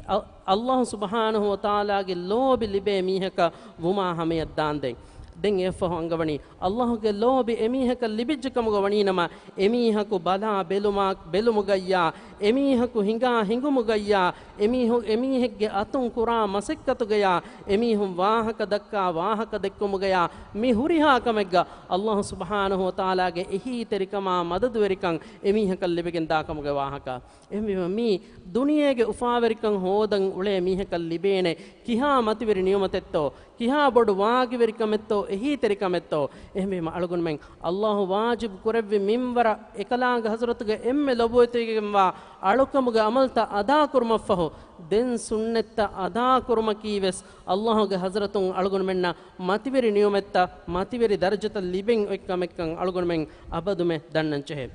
އަ-، ﷲ ސުބްޙާނަހޫ ވަތަޢާލާގެ ލޯބި ލިބޭ މީހަކަށް ވުމާ ހަމަޔަށް ދާންދެން. ދެން އެއަށްފަހު އަންގަވަނީ، ﷲގެ ލޯބި އެމީހަކަށް ލިބިއްޖެކަމުގަ ވަނީނަމަ، އެމީހަކު ބަލާ ބެލުމާ-، ބެލުމުގައްޔާ، އެމީހަކު ހިނގާ ހިނގުމުގައްޔާ، އެމީހު-، އެމީހެއްގެ އަތުން ކުރާ މަސައްކަތުގަޔާ، އެމީހުން ވާހަކަ ދައްކާ ވާހަކަ ދެއްކުމުގަޔާ، މި ހުރިހާ ކަމެއްގަ ﷲ ސުބްޙާނަހޫ ވަތަޢާލާގެ އެހީތެރިކަމާ މަދަދުވެރިކަން އެމީހަކަށް ލިބިގެންދާ ކަމުގެ ވާހަކަ. އެހެންވީމަ، މީ ދުނިޔޭގެ އުފާވެރިކަން ހޯދަން އުޅޭ މީހަކަށް ލިބޭނެ ކިހާ މަތިވެރި ނިޢުމަތެއްތޯ، ކިހާ ބޮޑު ވާގިވެރިކަމެއްތޯ، އެހީތެރިކަމެއްތޯ. އެހެންވީމަ، އަޅުގަނޑުމެން ﷲ ވާޖިބު ކުރެއްވި މިންވަރަށް އެކަލާނގެ ޙަޟްރަތުގެ އެންމެ ލޮބުވެތިވެގެންވާ އަޅުކަމުގެ ޢަމަލުތައް އަދާކުރުމަށްފަހު، ދެން ސުންނަތްތައް އަދާކުރުމަކީ ވެސް ﷲގެ ޙަޟްރަތުން އަޅުގަނޑުމެންނަށް މަތިވެރި ނިޢުމަތްތައް، މަތިވެރި ދަރަޖަތައް ލިބެން އޮތް ކަމެއްކަން އަޅުގަނޑުމެން އަބަދުމެ ދަންނަން ޖެހޭ.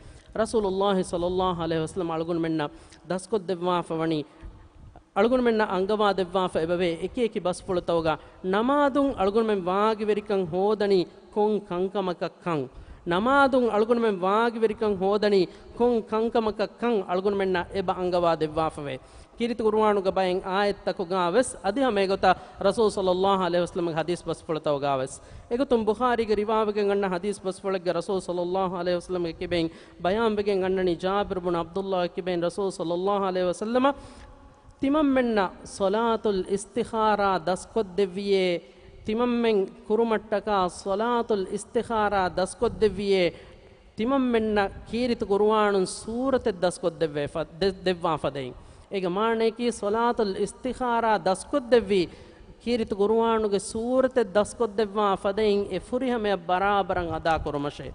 ރަސޫލުﷲ ޞައްލައްލާހު ޢަލައިހި ވަސައްލަމަ އަޅުގަނޑުމެންނަށް ދަސްކޮށްދެއްވާފަ ވަނީ، އަޅުގަނޑުމެންނަށް އަންގަވާ ދެއްވާފަ އެބަވޭ އެކި އެކި ބަސްފުޅުތަކުގަ ނަމާދުން އަޅުގަނޑުމެން ވާގިވެރިކަން ހޯދަނީ ކޮން ކަންކަމަކަށްކަން، ނަމާދުން އަޅުގަނޑުމެން ވާގިވެރިކަން ހޯދަނީ ކޮން ކަންކަމަކަށްކަން އަޅުގަނޑުމެންނަށް އެބަ އަންގަވާ ދެއްވާފަވޭ. ކީރިތި ޤުރުއާނުގެ ބައެއް އާޔަތްތަކުގަ ވެސް އަދި ހަމަ އެގޮތަށް ރަސޫލު ޞައްލައްލާހު ޢަލައިހި ވަސައްލަމަގެ ޙަދީޘް ބަސްފުޅުތަކުގަ ވެސް. އެގޮތުން ބުޚާރީގެ ރިވާވެގެން އަންނަ ޙަދީޘް ބަސްފުޅެއްގަ ރަސޫލު ޞައްލައްލާހު ޢަލައިހި ވަސައްލަމަގެ ކިބައިން ބަޔާންވެގެން އަންނަނީ ޖާބިރު ބުނު ޢަބްދުﷲގެ ކިބައިން ރަސޫލު ޞައްލައްލާހު ޢަލައިހި ވަސައްލަމަ ތިމަންމެންނަށް ޞަލާތުލް އިސްތިޚާރާ ދަސްކޮށްދެއްވިއޭ، ތިމަންމެން ކުރުމަށްޓަކާ ޞަލާތުލް އިސްތިޚާރާ ދަސްކޮށްދެއްވިއޭ، ތިމަންމެންނަށް ކީރިތި ޤުރުއާނުން ސޫރަތެއް ދަސްކޮށްދެއްވޭ ފަ-، ދެ-، ދެއްވާ ފަދައިން. އޭގެ މާނަޔަކީ ޞަލާތުލް އިސްތިޚާރާ ދަސްކޮށްދެއްވީ ކީރިތި ޤުރުއާނުގެ ސޫރަތެއް ދަސްކޮށްދެއްވާ ފަދައިން އެ ފުރިހަމަޔަށް ބަރާބަރަށް އަދާކުރުމަށޭ.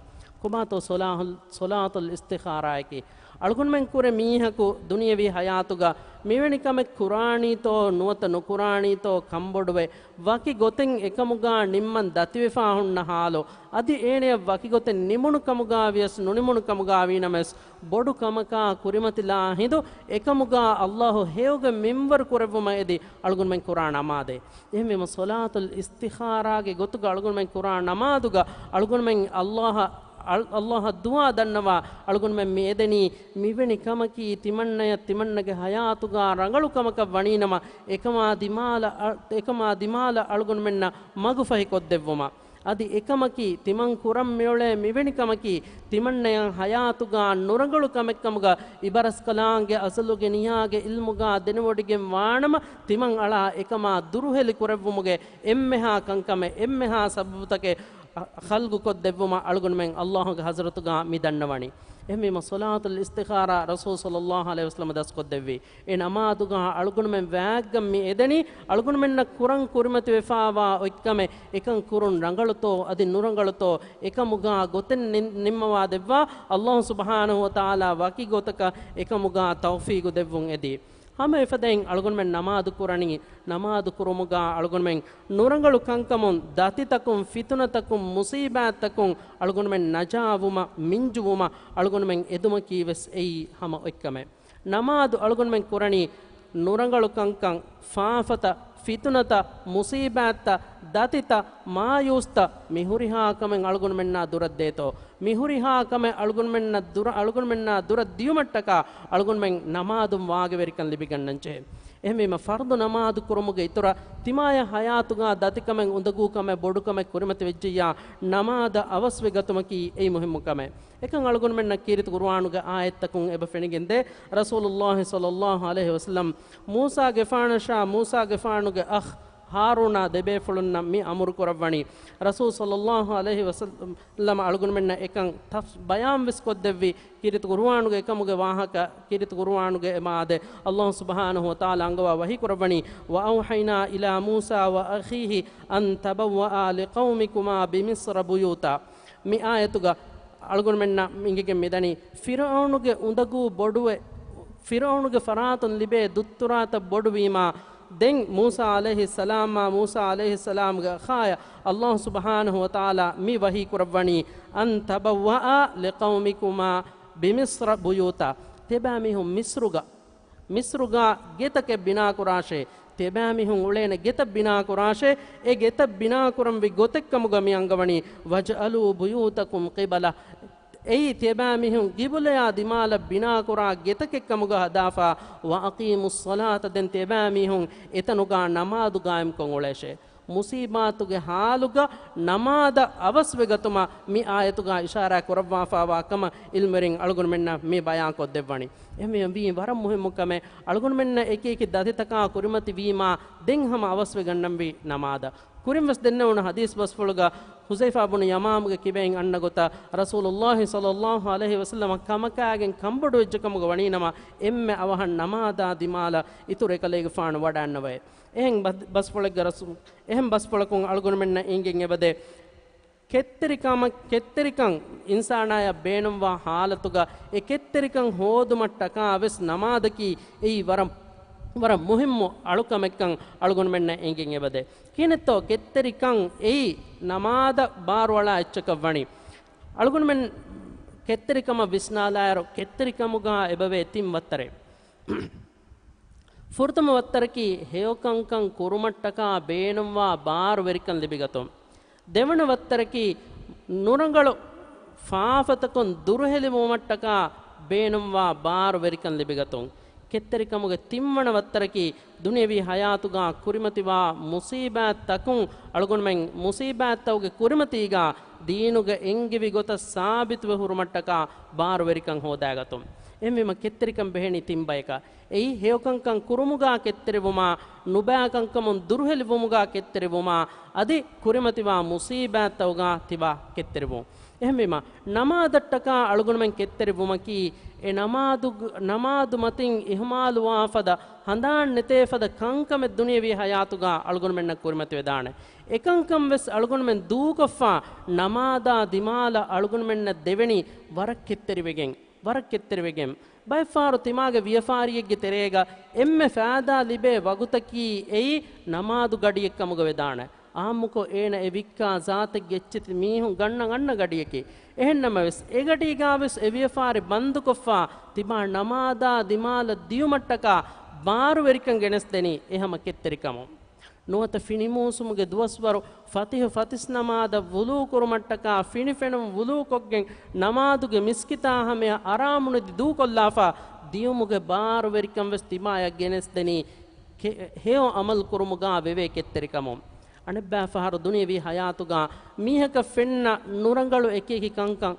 ކޮބާތޯ ޞަލާހުލް-، ޞަލާތުލް އިސްތިޚާރާއަކީ؟ އަޅުގަނޑުމެން ކުރެ މީހަކު ދުނިޔަވީ ޙަޔާތުގަ މިވެނި ކަމެއް ކުރާނީތޯ ނުވަތަ ނުކުރާނީތޯ ކަންބޮޑުވެ، ވަކި ގޮތެއް އެކަމުގާ ނިންމަން ދަތިވެފާ ހުންނަ ޙާލު، އަދި އޭނަޔަށް ވަކި ގޮތެއް ނިމުނު ކަމުގާ ވިޔަސް ނުނިމުނު ކަމުގާ ވީނަމަވެސް، ބޮޑު ކަމަކާ ކުރިމަތިލާ ހިނދު އެކަމުގާ ﷲ ހެޔޮގަ މިންވަރު ކުރެއްވުމަށް އެދި އަޅުގަނޑުމެން ކުރާ ނަމާދޭ. އެހެންވީމަ ޞަލާތުލް އިސްތިޚާރާގެ ގޮތުގަ އަޅުގަނޑުމެން ކުރާ ނަމާދުގަ އަޅުގަނޑުމެން ﷲ އަށް، ﷲ އަށް ދުޢާ ދަންނަވާ އަޅުގަނޑުމެން މި އެދެނީ މިވެނި ކަމަކީ ތިމަންނަޔަށް ތިމަންނަގެ ޙަޔާތުގާ ރަނގަޅު ކަމަކަށް ވަނީނަމަ، އެކަމާ ދިމާލަށް އަ-، އެކަމާ ދިމާލަށް އަޅުގަނޑުމެންނަށް މަގުފަހި ކޮށްދެއްވުމަށް. އަދި އެކަމަކީ ތިމަން ކުރަން މިއުޅޭ މިވެނި ކަމަކީ ތިމަންނަޔަށް ޙަޔާތުގާ ނުރަނގަޅު ކަމެއްކަމުގަ އިބަރަސްކަލާނގެ އަޒަލުގެ ނިޔާގެ ޢިލްމުގާ ދެނެވޮޑިގެން ވާނަމަ، ތިމަން އަޅާ އެކަމާ ދުރުހެލި ކުރެއްވުމުގެ އެންމެހާ ކަންކަމެއް، އެންމެހާ ސަބަބުތަކެއް ޚަލްގުކޮށްދެއްވުމަށް އަޅުގަނޑުމެން ﷲގެ ޙަޟްރަތުގާ މި ދަންނަވަނީ. އެހެންވީމަ ޞަލާތުލް އިސްތިޚާރާ ރަސޫލު ޞައްލައްލާހު ޢަލައިހި ވަސައްލަމަ ދަސްކޮށްދެއްވީ. އެ ނަމާދުގާ އަޅުގަނޑުމެން ވާގްގަން މި އެދެނީ، އަޅުގަނޑުމެންނަށް ކުރަން ކުރިމަތިވެފާވާ އޮތްކަމެއް، އެކަން ކުރުން ރަނގަޅުތޯ އަދި ނުރަނގަޅުތޯ، އެކަމުގާ ގޮތެއް ނި-، ނިންމަވާ ދެއްވާ، ﷲ ސުބްޙާނަހޫ ވަތަޢާލާ ވަކި ގޮތަކަށް އެކަމުގާ ތައުފީގު ދެއްވުން އެދީ. ހަމަ އެފަދައިން އަޅުގަނޑުމެން ނަމާދު ކުރަނީ، ނަމާދު ކުރުމުގާ އަޅުގަނޑުމެން ނުރަނގަޅު ކަންކަމުން، ދަތިތަކުން، ފިތުނަތަކުން، މުޞީބާތްތަކުން އަޅުގަނޑުމެން ނަޖާވުމަށް، މިންޖުވުމަށް އަޅުގަނޑުމެން އެދުމަކީ ވެސް އެއީ ހަމަ އޮތްކަމެއް. ނަމާދު އަޅުގަނޑުމެން ކުރަނީ ނުރަނގަޅު ކަންކަން، ފާފަތައް، ފިތުނަތައް، މުޞީބާތްތައް، ދަތިތައް، މާޔޫސްތައް، މި ހުރިހާ ކަމެއް އަޅުގަނޑުމެންނާ ދުރަށްދޭތޯ، މި ހުރިހާ ކަމެއް އަޅުގަނޑުމެންނަށް ދުރަ-، އަޅުގަނޑުމެންނާ ދުރަށް ދިޔުމަށްޓަކާ އަޅުގަނޑުމެން ނަމާދުން ވާގިވެރިކަން ލިބިގަންނަންޖެހޭ. އެހެންވީމަ، ފަރުޟު ނަމާދު ކުރުމުގެ އިތުރަށް ތިމާޔަށް ޙަޔާތުގާ ދަތިކަމެއް، އުނދަގޫ ކަމެއް، ބޮޑު ކަމެއް ކުރިމަތި ވެއްޖިއްޔާ، ނަމާދަށް އަވަސްވެ ގަތުމަކީ އެއީ މުހިއްމު ކަމެއް. އެކަން އަޅުގަނޑުމެންނަށް ކީރިތި ޤުރުއާނުގެ އާޔަތްތަކުން އެބަ ފެނިގެންދޭ، ރަސޫލުﷲ ޞައްލައްލާހު ޢަލައިހި ވަސައްލަމް މޫސާގެފާނަށާ މޫސާގެފާނުގެ އަޚް ހާރޫނާ ދެބޭފުޅުންނަށް މި އަމުރު ކުރައްވަނީ. ރަސޫލު ޞައްލައްލާހު ޢަލައިހި ވަސައްލަމަ އަޅުގަނޑުމެންނަށް އެކަން ތަފް-، ބަޔާންވެސް ކޮށްދެއްވި، ކީރިތި ޤުރުއާނުގެ އެކަމުގެ ވާހަކަ، ކީރިތި ޤުރުއާނުގެ އެ މާދެ، ﷲ ސުބްޙާނަހޫ ވަތަޢާލާ އަންގަވާ ވަޙީ ކުރައްވަނީ، "وَأَوْحَيْنَا إِلَىٰ مُوسَىٰ وَأَخِيهِ أَن تَبَوَّآ لِقَوْمِكُمَا بِمِصْرَ بُيُوتًا." މި އާޔަތުގަ އަޅުގަނޑުމެންނަށް އިނގިގެން މިދަނީ، ފިރުޢައުނުގެ އުނދަގޫ ބޮޑުވެ، ފިރުޢައުނުގެ ފަރާތުން ލިބޭ ދުއްތުރާތައް ބޮޑުވީމާ، ދެން މޫސާ ޢަލައިހިއްސަލާމާ، މޫސާ ޢަލައިހިއްސަލާމްގެ އަޚާޔަށް ﷲ ސުބްޙާނަހޫ ވަތަޢާލާ މި ވަޙީ ކުރައްވަނީ، "أَن تَبَوَّآ لِقَوْمِكُمَا بِمِصْرَ بُيُوتًا." ތިޔަބައިމީހުން މިޞްރުގަ، މިޞްރުގަ ގެތަކެއް ބިނާކުރާށޭ، ތިޔަބައިމީހުން އުޅޭނެ ގެތައް ބިނާކުރާށޭ، އެ ގެތައް ބިނާކުރަންވީ ގޮތެއްކަމުގަ މި އަންގަވަނީ، "وَاجْعَلُوا بُيُوتَكُمْ قِبَلَةً." އެއީ، ތިޔަބައިމީހުން ޤިބުލަޔާ ދިމާލަށް ބިނާކުރާ ގެތަކެއްކަމުގަ ހަދާފަ، "وَأَقِيمُوا الصَّلَاةَ." ދެން ތިޔަބައިމީހުން އެތަނުގަ ނަމާދު ގާއިމްކޮށް އުޅޭށޭ. މުޞީބާތުގެ ޙާލުގަ ނަމާދަށް އަވަސްވެގަތުމަށް މި އާޔަތުގަ އިޝާރާތް ކުރައްވާފައިވާ ކަމަށް ޢިލްމުވެރިން އަޅުގަނޑުމެންނަށް މި ބަޔާން ކޮށްދެއްވަނީ. އެހެންވީމަ ވީ ވަރަށް މުހިއްމު ކަމެއް، އަޅުގަނޑުމެންނަށް އެކި އެކި ދަތިތަކާ ކުރިމަތި ވީމާ، ދެން ހަމަ އަވަސްވެގަންނަންވީ ނަމާދަށް. ކުރިންވެސް ދެންނެވުނު ޙަދީޘް ބަސްފުޅުގަ ޙުޛައިފާ ބުނު ޔަމާމްގެ ކިބައިން އަންނަ ގޮތަށް، ރަސޫލުﷲ ޞައްލައްލާހު ޢަލައިހި ވަސައްލަމަ ކަމަކާގެން ކަންބޮޑުވެއްޖެކަމުގަ ވަނީނަމަ، އެންމެ އަވަހަށް ނަމާދާ ދިމާލަށް އިތުރު އެކަލޭގެފާނު ވަޑައަންނަވައޭ. އެހެން ބަސް-، ބަސްފުޅެއްގަ ރަސޫ-، އެހެން ބަސްފުޅަކުން އަޅުގަނޑުމެންނަށް އެނގެން އެބަދޭ. ކެތްތެރިކަމަށް، ކެތްތެރިކަން އިންސާނާޔަށް ބޭނުންވާ ޙާލަތުގަ އެ ކެތްތެރިކަން ހޯދުމަށްޓަކާ ވެސް ނަމާދަކީ އެއީ ވަރަށް، ވަރަށް މުހިއްމު އަޅުކަމެއްކަން އަޅުގަނޑުމެންނަށް އެނގެން އެބަދޭ. ކިހިނެއްތޯ ކެތްތެރިކަން އެއީ ނަމާދަށް ބާރުއަޅާ އެއްޗަކަށް ވަނީ؟ އަޅުގަނޑުމެން ކެތްތެރިކަމަށް ވިސްނާލާއިރު، ކެތްތެރިކަމުގާ އެބަވޭ ތިން ވައްތަރެއް. ފުރަތަމަ ވައްތަރަކީ ހެޔޮކަންކަން ކުރުމަށްޓަކާ ބޭނުންވާ ބާރުވެރިކަން ލިބިގަތުން. ދެވަނަ ވައްތަރަކީ ނުރަނގަޅު ފާފަތަކުން ދުރުހެލިވުމަށްޓަކާ ބޭނުންވާ ބާރުވެރިކަން ލިބިގަތުން. ކެތްތެރިކަމުގެ ތިންވަނަ ވައްތަރަކީ ދުނިޔަވީ ޙަޔާތުގާ ކުރިމަތިވާ މުޞީބާތްތަކުން އަޅުގަނޑުމެން މުޞީބާތްތަކުގެ ކުރިމަތީގާ ދީނުގަ އެންގެވި ގޮތަށް ސާބިތުވެ ހުރުމަށްޓަކާ ބާރުވެރިކަން ހޯދާގަތުން. އެހެންވީމަ ކެތްތެރިކަން ބެހެނީ ތިން ބަޔަކަށް. އެއީ ހެޔޮކަންކަން ކުރުމުގާ ކެތްތެރިވުމާ، ނުބައިކަންކަމުން ދުރުހެލިވުމުގާ ކެތްތެރިވުމާ، އަދި ކުރިމަތިވާ މުޞީބާތްތަކުގާ ތިބާ ކެތްތެރިވުން. އެހެންވީމަ، ނަމާދަށްޓަކާ އަޅުގަނޑުމެން ކެތްތެރިވުމަކީ، އެ ނަމާދު، ނަމާދު މަތިން އިހުމާލުވާ ފަދަ، ހަނދާން ނެތޭ ފަދަ ކަންކަމެއް ދުނިޔެވީ ހަޔާތުގަ އަޅުގަނޑުމެންނަށް ކުރިމަތިވެދާނެ. އެކަންކަން ވެސް އަޅުގަނޑުމެން ދޫކޮށްފަ، ނަމާދާ ދިމާލަށް އަޅުގަނޑުމެންނަށް ދެވެނީ ވަރަށް ކެތްތެރިވެގެން، ވަރަށް ކެތްތެރިވެގެން. ބައެއްފަހަރު ތިމާގެ ވިޔަފާރިއެއްގެ ތެރޭގަ އެންމެ ފައިދާ ލިބޭ ވަގުތަކީ އެއީ ނަމާދު ގަޑިއެއްކަމުގަ ވެދާނެ. އާއްމުކޮށް އޭނަ އެ ވިއްކާ ޒާތެއްގެ އެއްޗެތި މީހުން ގަންނަ ގަންނަ ގަޑިއެކޭ. އެހެންނަމަވެސް، އެގަޑީގާވެސް އެ ވިޔަފާރި ބަންދުކޮށްފާ ތިބާ ނަމާދާ ދިމާލަށް ދިޔުމަށްޓަކާ ބާރުވެރިކަން ގެނެސްދެނީ އެހަމަ ކެތްތެރިކަމުން. ނުވަތަ ފިނިމޫސުމުގެ ދުވަސްވަރު ފަތިހު ފަތިސް ނަމާދަށް ވުޟޫ ކުރުމަށްޓަކާ ފިނިފެނުން ވުޟޫކޮށްގެން ނަމާދުގެ މިސްކިތާ ހަމަޔަށް އަރާމުނެދި ދޫކޮށްލާފަ ދިޔުމުގެ ބާރުވެރިކަން ވެސް ތިބާޔަށް ގެނެސްދެނީ ކެ-، ހެޔޮ އަމަލު ކުރުމުގާ ވެވޭ ކެތްތެރިކަމުން. އަނެއްބައި ފަހަރު ދުނިޔެވީ ހަޔާތުގާ މީހަކަށް ފެންނަ ނުރަނގަޅު އެކިއެކި ކަންކަން،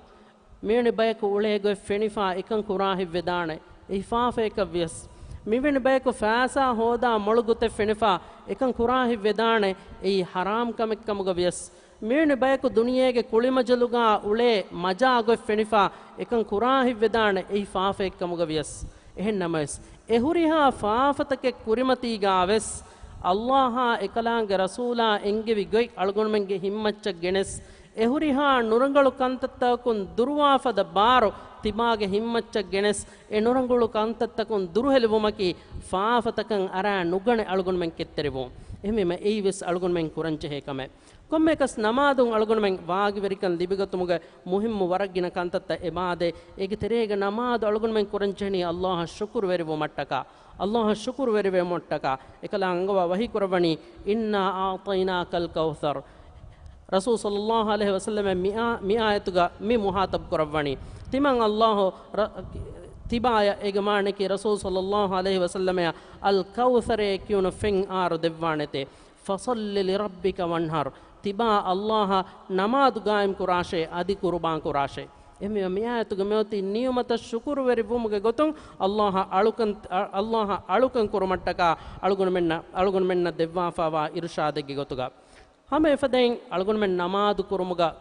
މިވެނި ބަޔަކު އުޅޭ ގޮތް ފެނިފާ އެކަން ކުރާހިތްވެދާނެ، އެއީ ފާފައެއްކަށް ވިޔަސް. މިވެނި ބަޔަކު ފައިސާ ހޯދާ މޮޅު ގޮތެއް ފެނިފާ އެކަން ކުރާހިތްވެދާނެ، އެއީ ހަރާމް ކަމެއްކަމުގަ ވިޔަސް. މިވެނި ބަޔަކު ދުނިޔޭގެ ކުޅިމަޖަލުގާ އުޅޭ މަޖާ ގޮތް ފެނިފާ އެކަން ކުރާހިތްވެދާނެ، އެއީ ފާފައެއްކަމުގަ ވިޔަސް. އެހެންނަމަވެސް، އެ ހުރިހާ ފާފަތަކެއް ކުރިމަތީގާވެސް، އައްލާހާ އެކަލާނގެ ރަސޫލާ އެންގެވި ގޮތް އަޅުގަނޑުމެންގެ ހިތްމައްޗަށް ގެނެސް، އެ ހުރިހާ ނުރަނގަޅު ކަންތައްތަކުން ދުރުވާ ފަދަ ބާރު ތިބާގެ ހިތްމައްޗަށް ގެނެސް، އެ ނުރަނގަޅު ކަންތައްތަކުން ދުރުހެލިވުމަކީ، ފާފަތަކަށް އަރާ ނުގަނެ އަޅުގަނޑުމެން ކެތްތެރިވުން. އެހެންވީމަ، އެއީވެސް އަޅުގަނޑުމެން ކުރަންޖެހޭ ކަމެއް. ކޮންމެއަކަސް ނަމާދުން އަޅުގަނޑުމެން ވާގިވެރިކަން ލިބިގަތުމުގެ މުހިއްމު ވަރަށް ގިނަ ކަންތައްތައް އެބާދޭ. އޭގެ ތެރޭގަ ނަމާދު އަޅުގަނޑުމެން ކުރަންޖެހެނީ އައްލާހަށް ޝުކުރުވެރިވުމަށްޓަކާ. އައްލާހަށް ޝުކުރުވެރިވުމަށްޓަކާ. އެކަލާ އަންގަވާ ވަޙީ ކުރައްވަނީ، "إنا أعطيناك الكوثر." ރަސޫލު ޞައްލައްލާހު ޢަލައިހި ވަސައްލަމަ މިއާ، މި އާޔަތުގަ މި މުހާތަބް ކުރައްވަނީ. ތިމަން އައްލާހު ރަ-، ތިބާޔަށް އޭގެ މާނައަކީ ރަސޫލު ޞައްލައްލާހު ޢަލައިހި ވަސައްލަމަޔަށް އަލް ކައުޘަރޭ ކިޔުނު ފެން އާރު ދެއްވާނެތޭ. "فصل لربك وانحر." ތިބާ އައްލާހަށް ނަމާދު ގާއިމް ކުރާށޭ، އަދި ޤުރުބާން ކުރާށޭ. އެހެންވީމަ މިއާޔަތުގެ މިއޮތީ ނިޢުމަތަށް ޝުކުރުވެރިވުމުގެ ގޮތުން އައްލާހަށް އަޅުކަން، އަ-، އައްލާހަށް އަޅުކަން ކުރުމަށްޓަކާ އަޅުގަނޑުމެންނަށް، އަޅުގަނޑުމެންނަށް ދެއްވާފާވާ އިރުޝާދެއްގެ ގޮތުގަ. ހަމަ އެފަދައިން އަޅުގަނޑުމެން ނަމާދު ކުރުމުގަ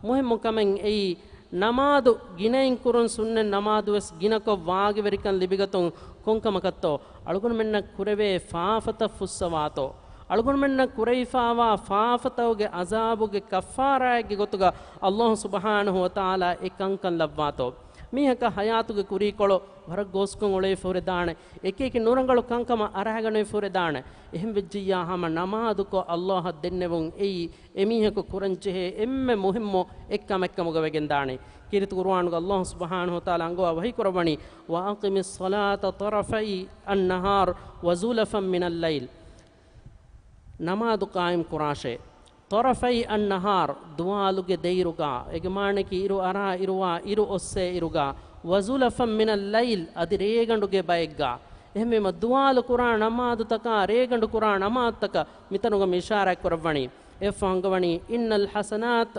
މުހިއްމު ކަމެއް އެއީ، ނަމާދު ގިނައިން ކުރުން ސުންނަތް ނަމާދު ވެސް ގިނަކޮށް ވާގިވެރިކަން ލިބިގަތުން ކޮންކަމަކަށްތޯ؟ އަޅުގަނޑުމެންނަށް ކުރެވޭ ފާފަތައް ފުއްސަވާތޯ؟ އަޅުގަނޑުމެންނަށް ކުރެވިފާވާ ފާފަތަކުގެ އަޒާބުގެ ކައްފާރާއެއްގެ ގޮތުގަ އައްލާހު ސުބްޙާނަހު ވަތަޢާލާ އެ ކަންކަން ލައްވާތޯ؟ މީހަކަށް ޙަޔާތުގެ ކުރީކޮޅު ވަރަށް ގޯސްކޮށް އުޅެވިފަ ހުރެދާނެ، އެކިއެކި ނުރަނގަޅު ކަންކަމަށް އަރާގަނެވިފަ ހުރެދާނެ. އެހެން ވެއްޖިއްޔާ ހަމަ ނަމާދުކޮށް އައްލާހަށް ދެންނެވުން އެއީ އެމީހަކު ކުރަންޖެހޭ އެންމެ މުހިއްމު އެއްކަމެއްކަމުގަ ވެގެންދާނީ. ކީރިތި ޤުރުއާނުގަ އައްލާހު ސުބްޙާނަހު ވަތަޢާލާ އަންގަވާ ވަޙީ ކުރައްވަނީ، "وأقم الصلاة طرفي النهار وزلفا من الليل." ނަމާދު ޤާއިމް ކުރާށޭ. طرفي النهار، ދުވާލުގެ ދެއިރުގަ، އޭގެ މާނައަކީ އިރު އަރާ އިރުވާ އިރު އޮއްސޭ އިރުގަ، وزلفا من الليل، އަދި ރޭގަނޑުގެ ބައެއްގަ. އެހެންވީމަ، ދުވާލު ކުރާ ނަމާދުތަކާ، ރޭގަނޑު ކުރާ ނަމާދުތަކަށް މިތަނުގަ މި އިޝާރާތް ކުރައްވަނީ. އެއަށްފަހު އަންގަވަނީ، "إن الحسنات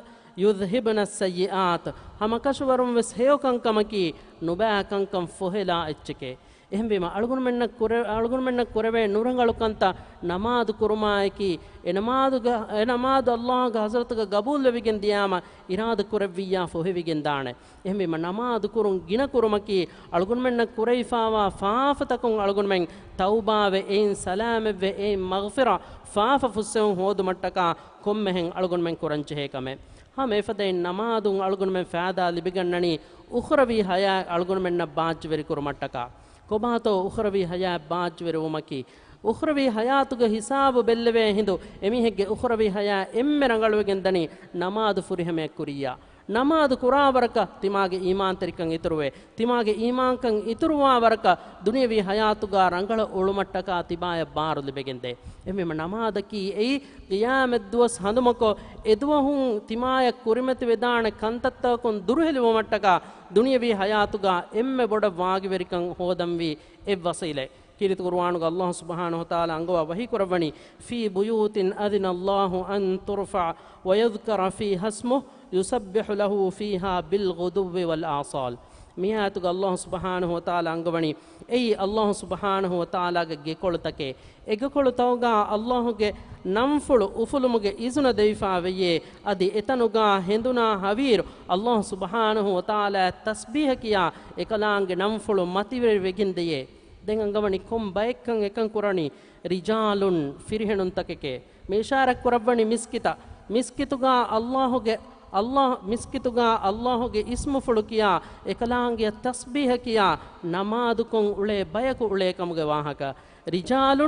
يذهبن السيئات." ހަމަކަށަވަރުން ވެސް ހެޔޮ ކަންކަމަކީ ނުބައި ކަންކަން ފޮހެލާ އެއްޗެކޭ. އެހެންވީމަ، އަޅުގަނޑުމެންނަށް ކުރެ-، އަޅުގަނޑުމެންނަށް ކުރެވޭ ނުރަނގަޅު ކަންތައް ނަމާދު ކުރުމާއެކީ، އެ ނަމާދުގަ-، އެ ނަމާދު އައްލާހުގެ ޙަޟްރަތުގަ ގަބޫލުވެވިގެން ދިޔާމަ، އިރާދަ ކުރެއްވިއްޔާ ފޮހެވިގެން ދާނެ. އެހެންވީމަ، ނަމާދު ކުރުން ގިނަ ކުރުމަކީ، އަޅުގަނޑުމެންނަށް ކުރެވިފާވާ ފާފަތަކުން އަޅުގަނޑުމެން ތައުބާވެ، އެއިން ސަލާމަތްވެ، އެއިން މަޣްފިރާ، ފާފަ ފުއްސެވުން ހޯދުމަށްޓަކާ ކޮންމެހެން އަޅުގަނޑުމެން ކުރަންޖެހޭ ކަމެއް. ހަމަ އެފަދައިން ނަމާދުން އަޅުގަނޑުމެން ފައިދާ ލިބިގަންނަނީ އުޚްރަވީ ޙަޔާތް އަޅުގަނޑުމެންނަށް ބާއްޖަވެރިކުރުމަށްޓަކާ. ކޮބާތޯ އުޚްރަވީ ޙަޔާތް ބާއްޖަވެރިވުމަކީ؟ އުޚްރަވީ ޙަޔާތުގެ ހިސާބު ބެއްލެވޭ ހިނދު، އެމީހެއްގެ އުޚްރަވީ ޙަޔާތް އެންމެ ރަނގަޅުވެގެން ދަނީ ނަމާދު ފުރިހަމަޔަށް ކުރިއްޔާ. ނަމާދު ކުރާ ވަރަކަށް ތިމާގެ އީމާންތެރިކަން އިތުރުވޭ. ތިމާގެ އީމާންކަން އިތުރުވާ ވަރަކަށް ދުނިޔަވީ ޙަޔާތުގާ ރަނގަޅަށް އުޅުމަށްޓަކާ ތިބާޔަށް ބާރު ލިބެގެންދޭ. އެހެންވީމަ ނަމާދަކީ އެއީ ޤިޔާމަތްދުވަސް ހަނދުމަކޮށް، އެދުވަހުން ތިމާޔަށް ކުރިމަތިވެދާނެ ކަންތައްތަކުން ދުރުހެލިވުމަށްޓަކާ ދުނިޔަވީ ޙަޔާތުގާ އެންމެ ބޮޑަށް ވާގިވެރިކަން ހޯދަންވީ އެއްވަސީލަތް. ކީރިތި ޤުރުއާނުގަ އައްލާހު ސުބްޙާނަހު ވަތަޢާލާ އަންގަވާ ވަޙީ ކުރައްވަނީ، "في بيوت أذن الله أن ترفع ويذكر فيها اسمه يسبح له فيها بالغدو والآصال." މި އާޔަތުގަ ﷲ ސުބްޙާނަހޫ ވަތަޢާލާ އަންގަވަނީ، އެއީ ﷲ ސުބްޙާނަހޫ ވަތަޢާލާގެ ގެކޮޅުތަކެއް. އެ ގެކޮޅުތަކުގަ ﷲގެ ނަންފުޅު އުފުލުމުގެ އިޒުނަ ދެވިފާ ވެއޭ. އަދި އެތަނުގަ ހެނދުނާ ހަވީރު ﷲ ސުބްޙާނަހޫ ވަތަޢާލާ ތަސްބީޙަ ކިޔާ އެކަލާނގެ ނަންފުޅު މަތިވެރިވެގެން ދެޔޭ. ދެން އަންގަވަނީ ކޮން ބައެއްކަން އެކަން ކުރަނީ؟ ރިޖާލުން، ފިރިހެނުންތަކެކޭ. މި އިޝާރަތް ކުރައްވަނީ މިސްކިތަށް. މިސްކިތުގަ ﷲގެ، ﷲ، މިސްކިތުގަ ﷲގެ އިސްމުފުޅު ކިޔާ އެކަލާނގެ ތަސްބީޙަ ކިޔާ ނަމާދުކޮށް އުޅޭ ބަޔަކު އުޅޭ ކަމުގެ ވާހަކަ. رجال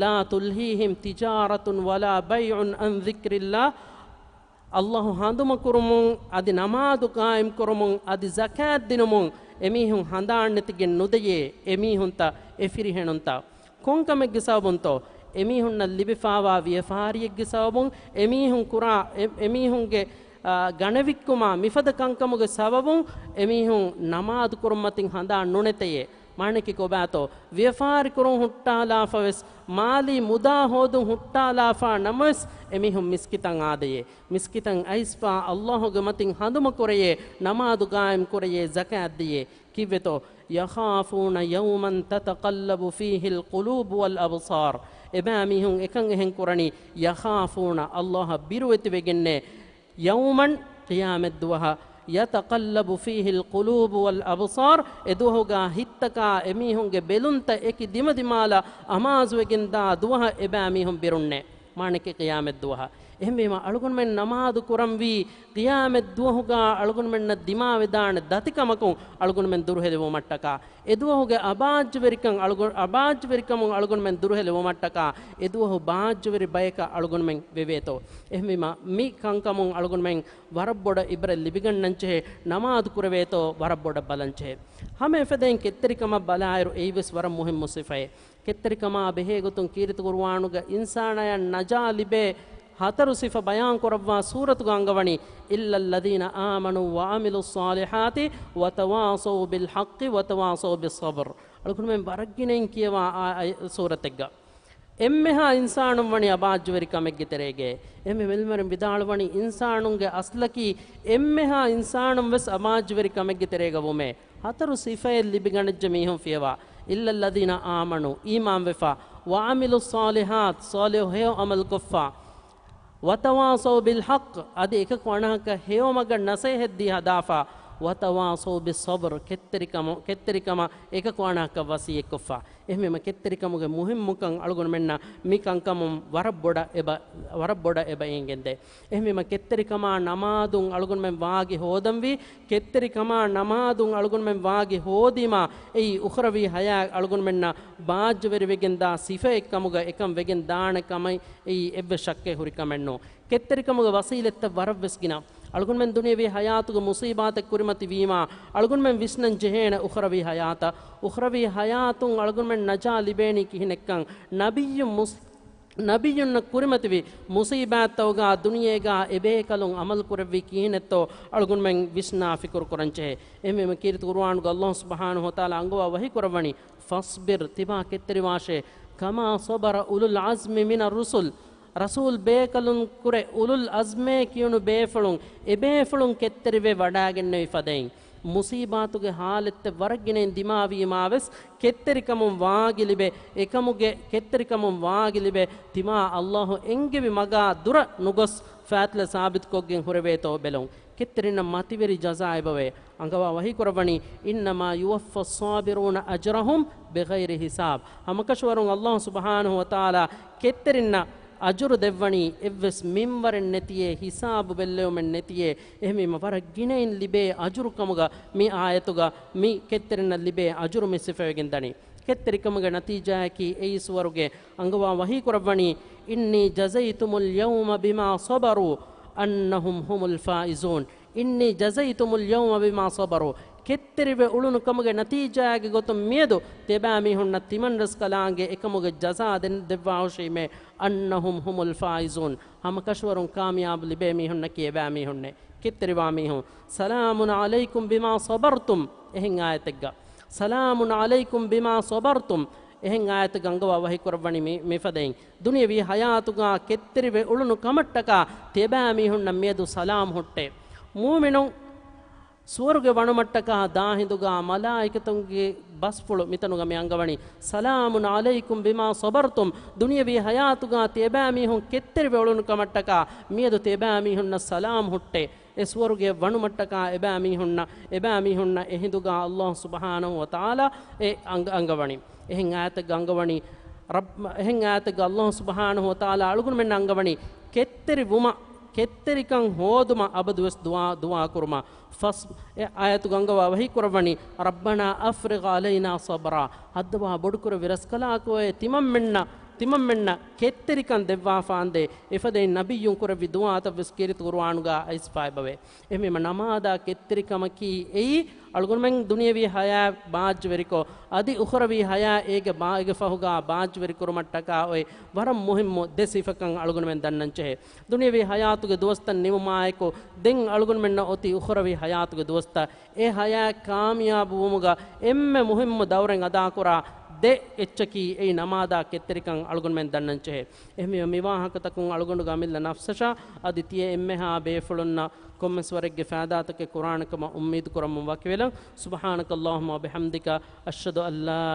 لا تلهيهم تجارة ولا بيع عن ذكر الله. ﷲ ހަނދުމަކުރުމުން އަދި ނަމާދު ޤާއިމްކުރުމުން އަދި ޒަކާތް ދިނުމުން އެމީހުން ހަނދާންނެތިގެން ނުދެޔޭ. އެމީހުންތައް، އެ ފިރިހެނުންތައް ކޮންކަމެއްގެ ސަބަބުންތޯ؟ އެމީހުންނަށް ލިބިފާވާ ވިޔަފާރިއެއްގެ ސަބަބުން، އެމީހުން ކުރާ، އެ، އެމީހުންގެ، އާ، ގަނެވިއްކުމާ މިފަދަ ކަންކަމުގެ ސަބަބުން އެމީހުން ނަމާދު ކުރުމަތިން ހަނދާން ނުނެތެޔޭ. މާނައަކީ ކޮބާތޯ؟ ވިޔަފާރި ކުރުން ހުއްޓާލާފަވެސް، މާލީ މުދާ ހޯދުން ހުއްޓާލާފާ ނަމަވެސް، އެމީހުން މިސްކިތަށް އާދެޔޭ. މިސްކިތަށް އައިސްފާ ﷲގެ މަތިން ހަނދުމަ ކުރެޔޭ، ނަމާދު ޤާއިމް ކުރެޔޭ، ޒަކާތް ދެޔޭ. ކީއްވެތޯ؟ يخافون يوما تتقلب فيه القلوب والأبصار. އެބައިމީހުން އެކަން އެހެން ކުރަނީ، يخافون، ﷲއަށް ބިރުވެތިވެގެންނޭ، يوما، ޤިޔާމަތްދުވަހަށް، يتقلب فيه القلوب والأبصار، އެދުވަހުގަ ހިތްތަކާ އެމީހުންގެ ބެލުންތައް އެކި ދިމަދިމާލަށް އަމާޒުވެގެންދާ ދުވަހަށް އެބައިމީހުން ބިރުންނޭ. މާނައަކީ ޤިޔާމަތްދުވަހަށް. އެހެންވީމަ، އަޅުގަނޑުމެން ނަމާދު ކުރަންވީ، ޤިޔާމަތްދުވަހުގަ އަޅުގަނޑުމެންނަށް ދިމާވެދާނެ ދަތިކަމަކުން އަޅުގަނޑުމެން ދުރުހެލިވުމަށްޓަކާ. އެދުވަހުގެ އަބާއްޖަވެރިކަން އަޅުގަ-، އަބާއްޖަވެރިކަމުން އަޅުގަނޑުމެން ދުރުހެލިވުމަށްޓަކާ، އެދުވަހު ބާއްޖަވެރި ބަޔަކަށް އަޅުގަނޑުމެން ވެވޭތޯ. އެހެންވީމަ، މި ކަންކަމުން އަޅުގަނޑުމެން ވަރަށް ބޮޑަށް އިބްރަތް ލިބިގަންނަންޖެހޭ، ނަމާދު ކުރެވޭތޯ ވަރަށް ބޮޑަށް ބަލަންޖެހޭ. ހަމަ އެފަދައިން ކެތްތެރިކަމަށް ބަލާއިރު، އެއީވެސް ވަރަށް މުހިއްމު ސިފައެއް. ކެތްތެރިކަމާ ބެހޭގޮތުން ކީރިތި ޤުރުއާނުގަ އިންސާނާޔަށް ނަޖާ ލިބޭ ހަތަރު ސިފަ ބަޔާން ކުރައްވާ ސޫރަތުގަ އަންގަވަނީ، إلا الذين آمنوا وعملوا الصالحات وتواصوا بالحق وتواصوا بالصبر. އަޅުގަނޑުމެން ވަރަށް ގިނައިން ކިޔަވާ އާ، އާ، ސޫރަތެއްގަ. އެންމެހާ އިންސާނުން ވަނީ އަބާއްޖަވެރި ކަމެއްގެ ތެރޭގައޭ. އެހެންވެ މެލްމަރިން ވިދާޅުވަނީ، އިންސާނުންގެ އަސްލަކީ އެންމެހާ އިންސާނުން ވެސް އަބާއްޖަވެރި ކަމެއްގެ ތެރޭގަ ވުމޭ. ހަތަރު ސިފައެއް ލިބިގަނެއްޖެ މީހުން ފިޔަވާ. إلا الذين آمنوا، އީމާންވެފާ، وعملوا الصالحات، ޞާލިޙު ހެޔޮ ޢަމަލުކޮށްފާ، وتواصوا بالحق، އަދި އެކަކު އަނެކަކަށް ހެޔޮމަގަށް ނަސޭހަތްދީ ހަދާފާ، وتواصوا بالصبر، ކެތްތެރިކަމު، ކެތްތެރިކަމަށް އެކަކު އަނެކަކަށް ވަޞިއްޔަތްކޮށްފާ. އެހެންވީމަ، ކެތްތެރިކަމުގެ މުހިއްމުކަން އަޅުގަނޑުމެންނަށް މި ކަންކަމުން ވަރަށް ބޮޑަށް އެބަ، ވަރަށް ބޮޑަށް އެބަ އެނގެންދޭ. އެހެންވީމަ، ކެތްތެރިކަމާ ނަމާދުން އަޅުގަނޑުމެން ވާގި ހޯދަންވީ، ކެތްތެރިކަމާ ނަމާދުން އަޅުގަނޑުމެން ވާގި ހޯދީމާ، އެއީ އުޚްރަވީ ޙަޔާތް އަޅުގަނޑުމެންނަށް ބާއްޖަވެރިވެގެންދާ ސިފައެއްކަމުގަ އެކަން ވެގެން ދާނެ ކަމަށް އެއީ އެއްވެސް ޝައްކެއް ހުރިކަމެއްނޫން. ކެތްތެރިކަމުގެ ވަސީލަތްތައް ވަރަށްވެސް ގިނަ. އަޅުގަނޑުމެން ދުނިޔަވީ ޙަޔާތުގެ މުޞީބާތެއް ކުރިމަތިވީމާ، އަޅުގަނޑުމެން ވިސްނަން ޖެހޭނެ އުޚްރަވީ ޙަޔާތަށް. އުޚްރަވީ ޙަޔާތުން އަޅުގަނޑުމެން ނަޖާ ލިބޭނީ ކިހިނެއްކަން. ނަބިއްޔު މުސް-، ނަބިއްޔުންނަށް ކުރިމަތިވި މުޞީބާތްތަކުގަ ދުނިޔޭގަ އެބޭކަލުން ޢަމަލު ކުރެއްވީ ކިހިނެއްތޯ އަޅުގަނޑުމެން ވިސްނާ ފިކުރު ކުރަން ޖެހޭ. އެހެންވީމަ ކީރިތި ޤުރުއާނުގަ ﷲ ސުބްޙާނަހޫ ވަތަޢާލާ އަންގަވާ ވަޙީ ކުރައްވަނީ، فاصبر، ތިބާ ކެތްތެރިވާށޭ، كما صبر أولو العزم من الرسل، ރަސޫލް ބޭކަލުން ކުރެ އުލުލް އަޒްމޭ ކިޔުނު ބޭފުޅުން، އެބޭފުޅުން ކެތްތެރިވެ ވަޑައިގެންނެވި ފަދައިން. މުޞީބާތުގެ ޙާލަތްތައް ވަރަށް ގިނައިން ދިމާވީމާވެސް، ކެތްތެރިކަމުން ވާގި ލިބޭ، އެކަމުގެ ކެތްތެރިކަމުން ވާގި ލިބޭ، ތިމާ ﷲ އެންގެވި މަގާ ދުރަށް ނުގޮސް ފާތިލަ ސާބިތުކޮށްގެން ހުރެވޭތޯ ބެލުން. ކެތްތެރިންނަށް މަތިވެރި ޖަޒާ އެބަވޭ. އަންގަވާ ވަޙީ ކުރައްވަނީ، إنما يوفى الصابرون أجرهم بغير حساب. ހަމަކަށަވަރުން ﷲ ސުބްޙާނަހޫ ވަތަޢާލާ ކެތްތެރިންނަށް އަޖުރު ދެއްވަނީ އެއްވެސް މިންވަރެއް ނެތިއޭ، ހިސާބު ބެއްލެވުމެއް ނެތިއޭ. އެހެންވީމަ ވަރަށް ގިނައިން ލިބޭ އަޖުރު ކަމުގަ މި އާޔަތުގަ މި ކެތްތެރިންނަށް ލިބޭ އަޖުރު މި ސިފަވެގެން ދަނީ. ކެތްތެރިކަމުގެ ނަތީޖާއަކީ އެއީ ސުވަރުގެ. އަންގަވާ ވަޙީ ކުރައްވަނީ، إني جزيتهم اليوم بما صبروا أنهم هم الفائزون. إني جزيتهم اليوم بما صبروا. ކެތްތެރިވެ އުޅުނު ކަމުގެ ނަތީޖާގެ ގޮތުން މިއަދު ތިބާމީހުންނަށް ތިމަންރަސްކަލާނގެ އެކަމުގެ ޖަޒާ ދެން ދެއްވާހުށީމޭ. أنهم هم الفائزون. ހަމަކަށަވަރުން ކާމިޔާބު ލިބޭ މީހުންނަކީ އެބާމީހުންނޭ. ކެތްތެރިވާ މީހުން. سلام عليكم بما صبرتم. އެހެން އާޔަތެއްގަ. سلام عليكم بما صبرتم. އެހެން އާޔަތެއްގަ އަންގަވާ ވަޙީ ކުރައްވަނީ މި، މިފަދައިން. ދުނިޔަވީ ޙަޔާތުގަ ކެތްތެރިވެ އުޅުނު ކަމަށްޓަކާ ތިޔަބައިމީހުންނަށް މިއަދު ސަލާމް ހުއްޓޭ. މުއުމިނުން ސުވަރުގެ ވަނުމަށްޓަކާ ދާހިނދުގާ މަލާއިކަތުންގެ ބަސްފުޅު މިތަނުގަ މި އަންގަވަނީ، "سلام عليكم بما صبرتم." ދުނިޔަވީ ޙަޔާތުގާ ތި އެބައިމީހުން ކެތްތެރިވެ އުޅުނު ކަމަށްޓަކާ މިއަދު ތި އެބައިމީހުންނަށް ސަލާމް ހުއްޓޭ. އެ ސުވަރުގެ ވަނުމަށްޓަކާ އެބައިމީހުންނަށް، އެބައިމީހުންނަށް އެ ހިނދުގާ ﷲ ސުބްޙާނަހޫ ވަތަޢާލާ އެ އަންގަ-، އަންގަވަނީ. އެހެން އާޔަތެއްގަ އަންގަވަނީ، ރައް-، އެހެން އާޔަތެއްގަ ﷲ ސުބްޙާނަހޫ ވަތަޢާލާ އަޅުގަނޑުމެންނަށް އަންގަވަނީ، ކެތްތެރިވުމަށް، ކެތްތެރިކަން ހޯދުމަށް އަބަދުވެސް ދުޢާ، ދުޢާ ކުރުމަށް. ފަސް-، އެ އާޔަތުގަ އަންގަވާ ވަޙީ ކުރައްވަނީ، "ربنا أفرغ علينا صبرا." ހައްދަވާ ބޮޑުކުރެއްވި ރަސްކަލާކޯއޭ، ތިމަންމެންނަށް، ތިމަންމެންނަށް ކެތްތެރިކަން ދެއްވާފާނދޭ، އެފަދައިން ނަބިއްޔުން ކުރެއްވި ދުޢާތައް ވެސް ކީރިތި ޤުރުއާނުގާ އައިސްފާ އެބަވޭ. އެހެންވީމަ ނަމާދާ ކެތްތެރިކަމަކީ އެއީ، އަޅުގަނޑުމެން ދުނިޔަވީ ޙަޔާތް ބާއްޖަވެރިކޮށް، އަދި އުޚުރަވީ ޙަޔާތް އޭގެ ބާ-، އޭގެ ފަހުގާ ބާއްޖަވެރި ކުރުމަށްޓަކާ އޮތް ވަރަށް މުހިއްމު ދެ ސިފަކަން އަޅުގަނޑުމެން ދަންނަން ޖެހޭ. ދުނިޔަވީ ޙަޔާތުގެ ދުވަސްތައް ނިމުމާއެކު، ދެން އަޅުގަނޑުމެންނަށް އޮތީ އުޚުރަވީ ޙަޔާތުގެ ދުވަސްތައް. އެ ޙަޔާތް ކާމިޔާބު ވުމުގަ އެންމެ މުހިއްމު ދައުރެއް އަދާކުރާ ދެ އެއްޗަކީ އެއީ ނަމާދާ ކެތްތެރިކަން އަޅުގަނޑުމެން ދަންނަން ޖެހޭ. އެހެންވީމަ މި ވާހަކަތަކުން އަޅުގަނޑުގެ އަމިއްލަ ނަފްސަށާ އަދި ތިޔަ އެންމެހާ ބޭފުޅުންނަށް ކޮންމެސް ވަރެއްގެ ފައިދާތަކެއް ކުރާނެ ކަމަށް އުއްމީދު ކުރަމުން ވަކިވެލަން. سبحانك اللهم وبحمدك، أشهد أن لا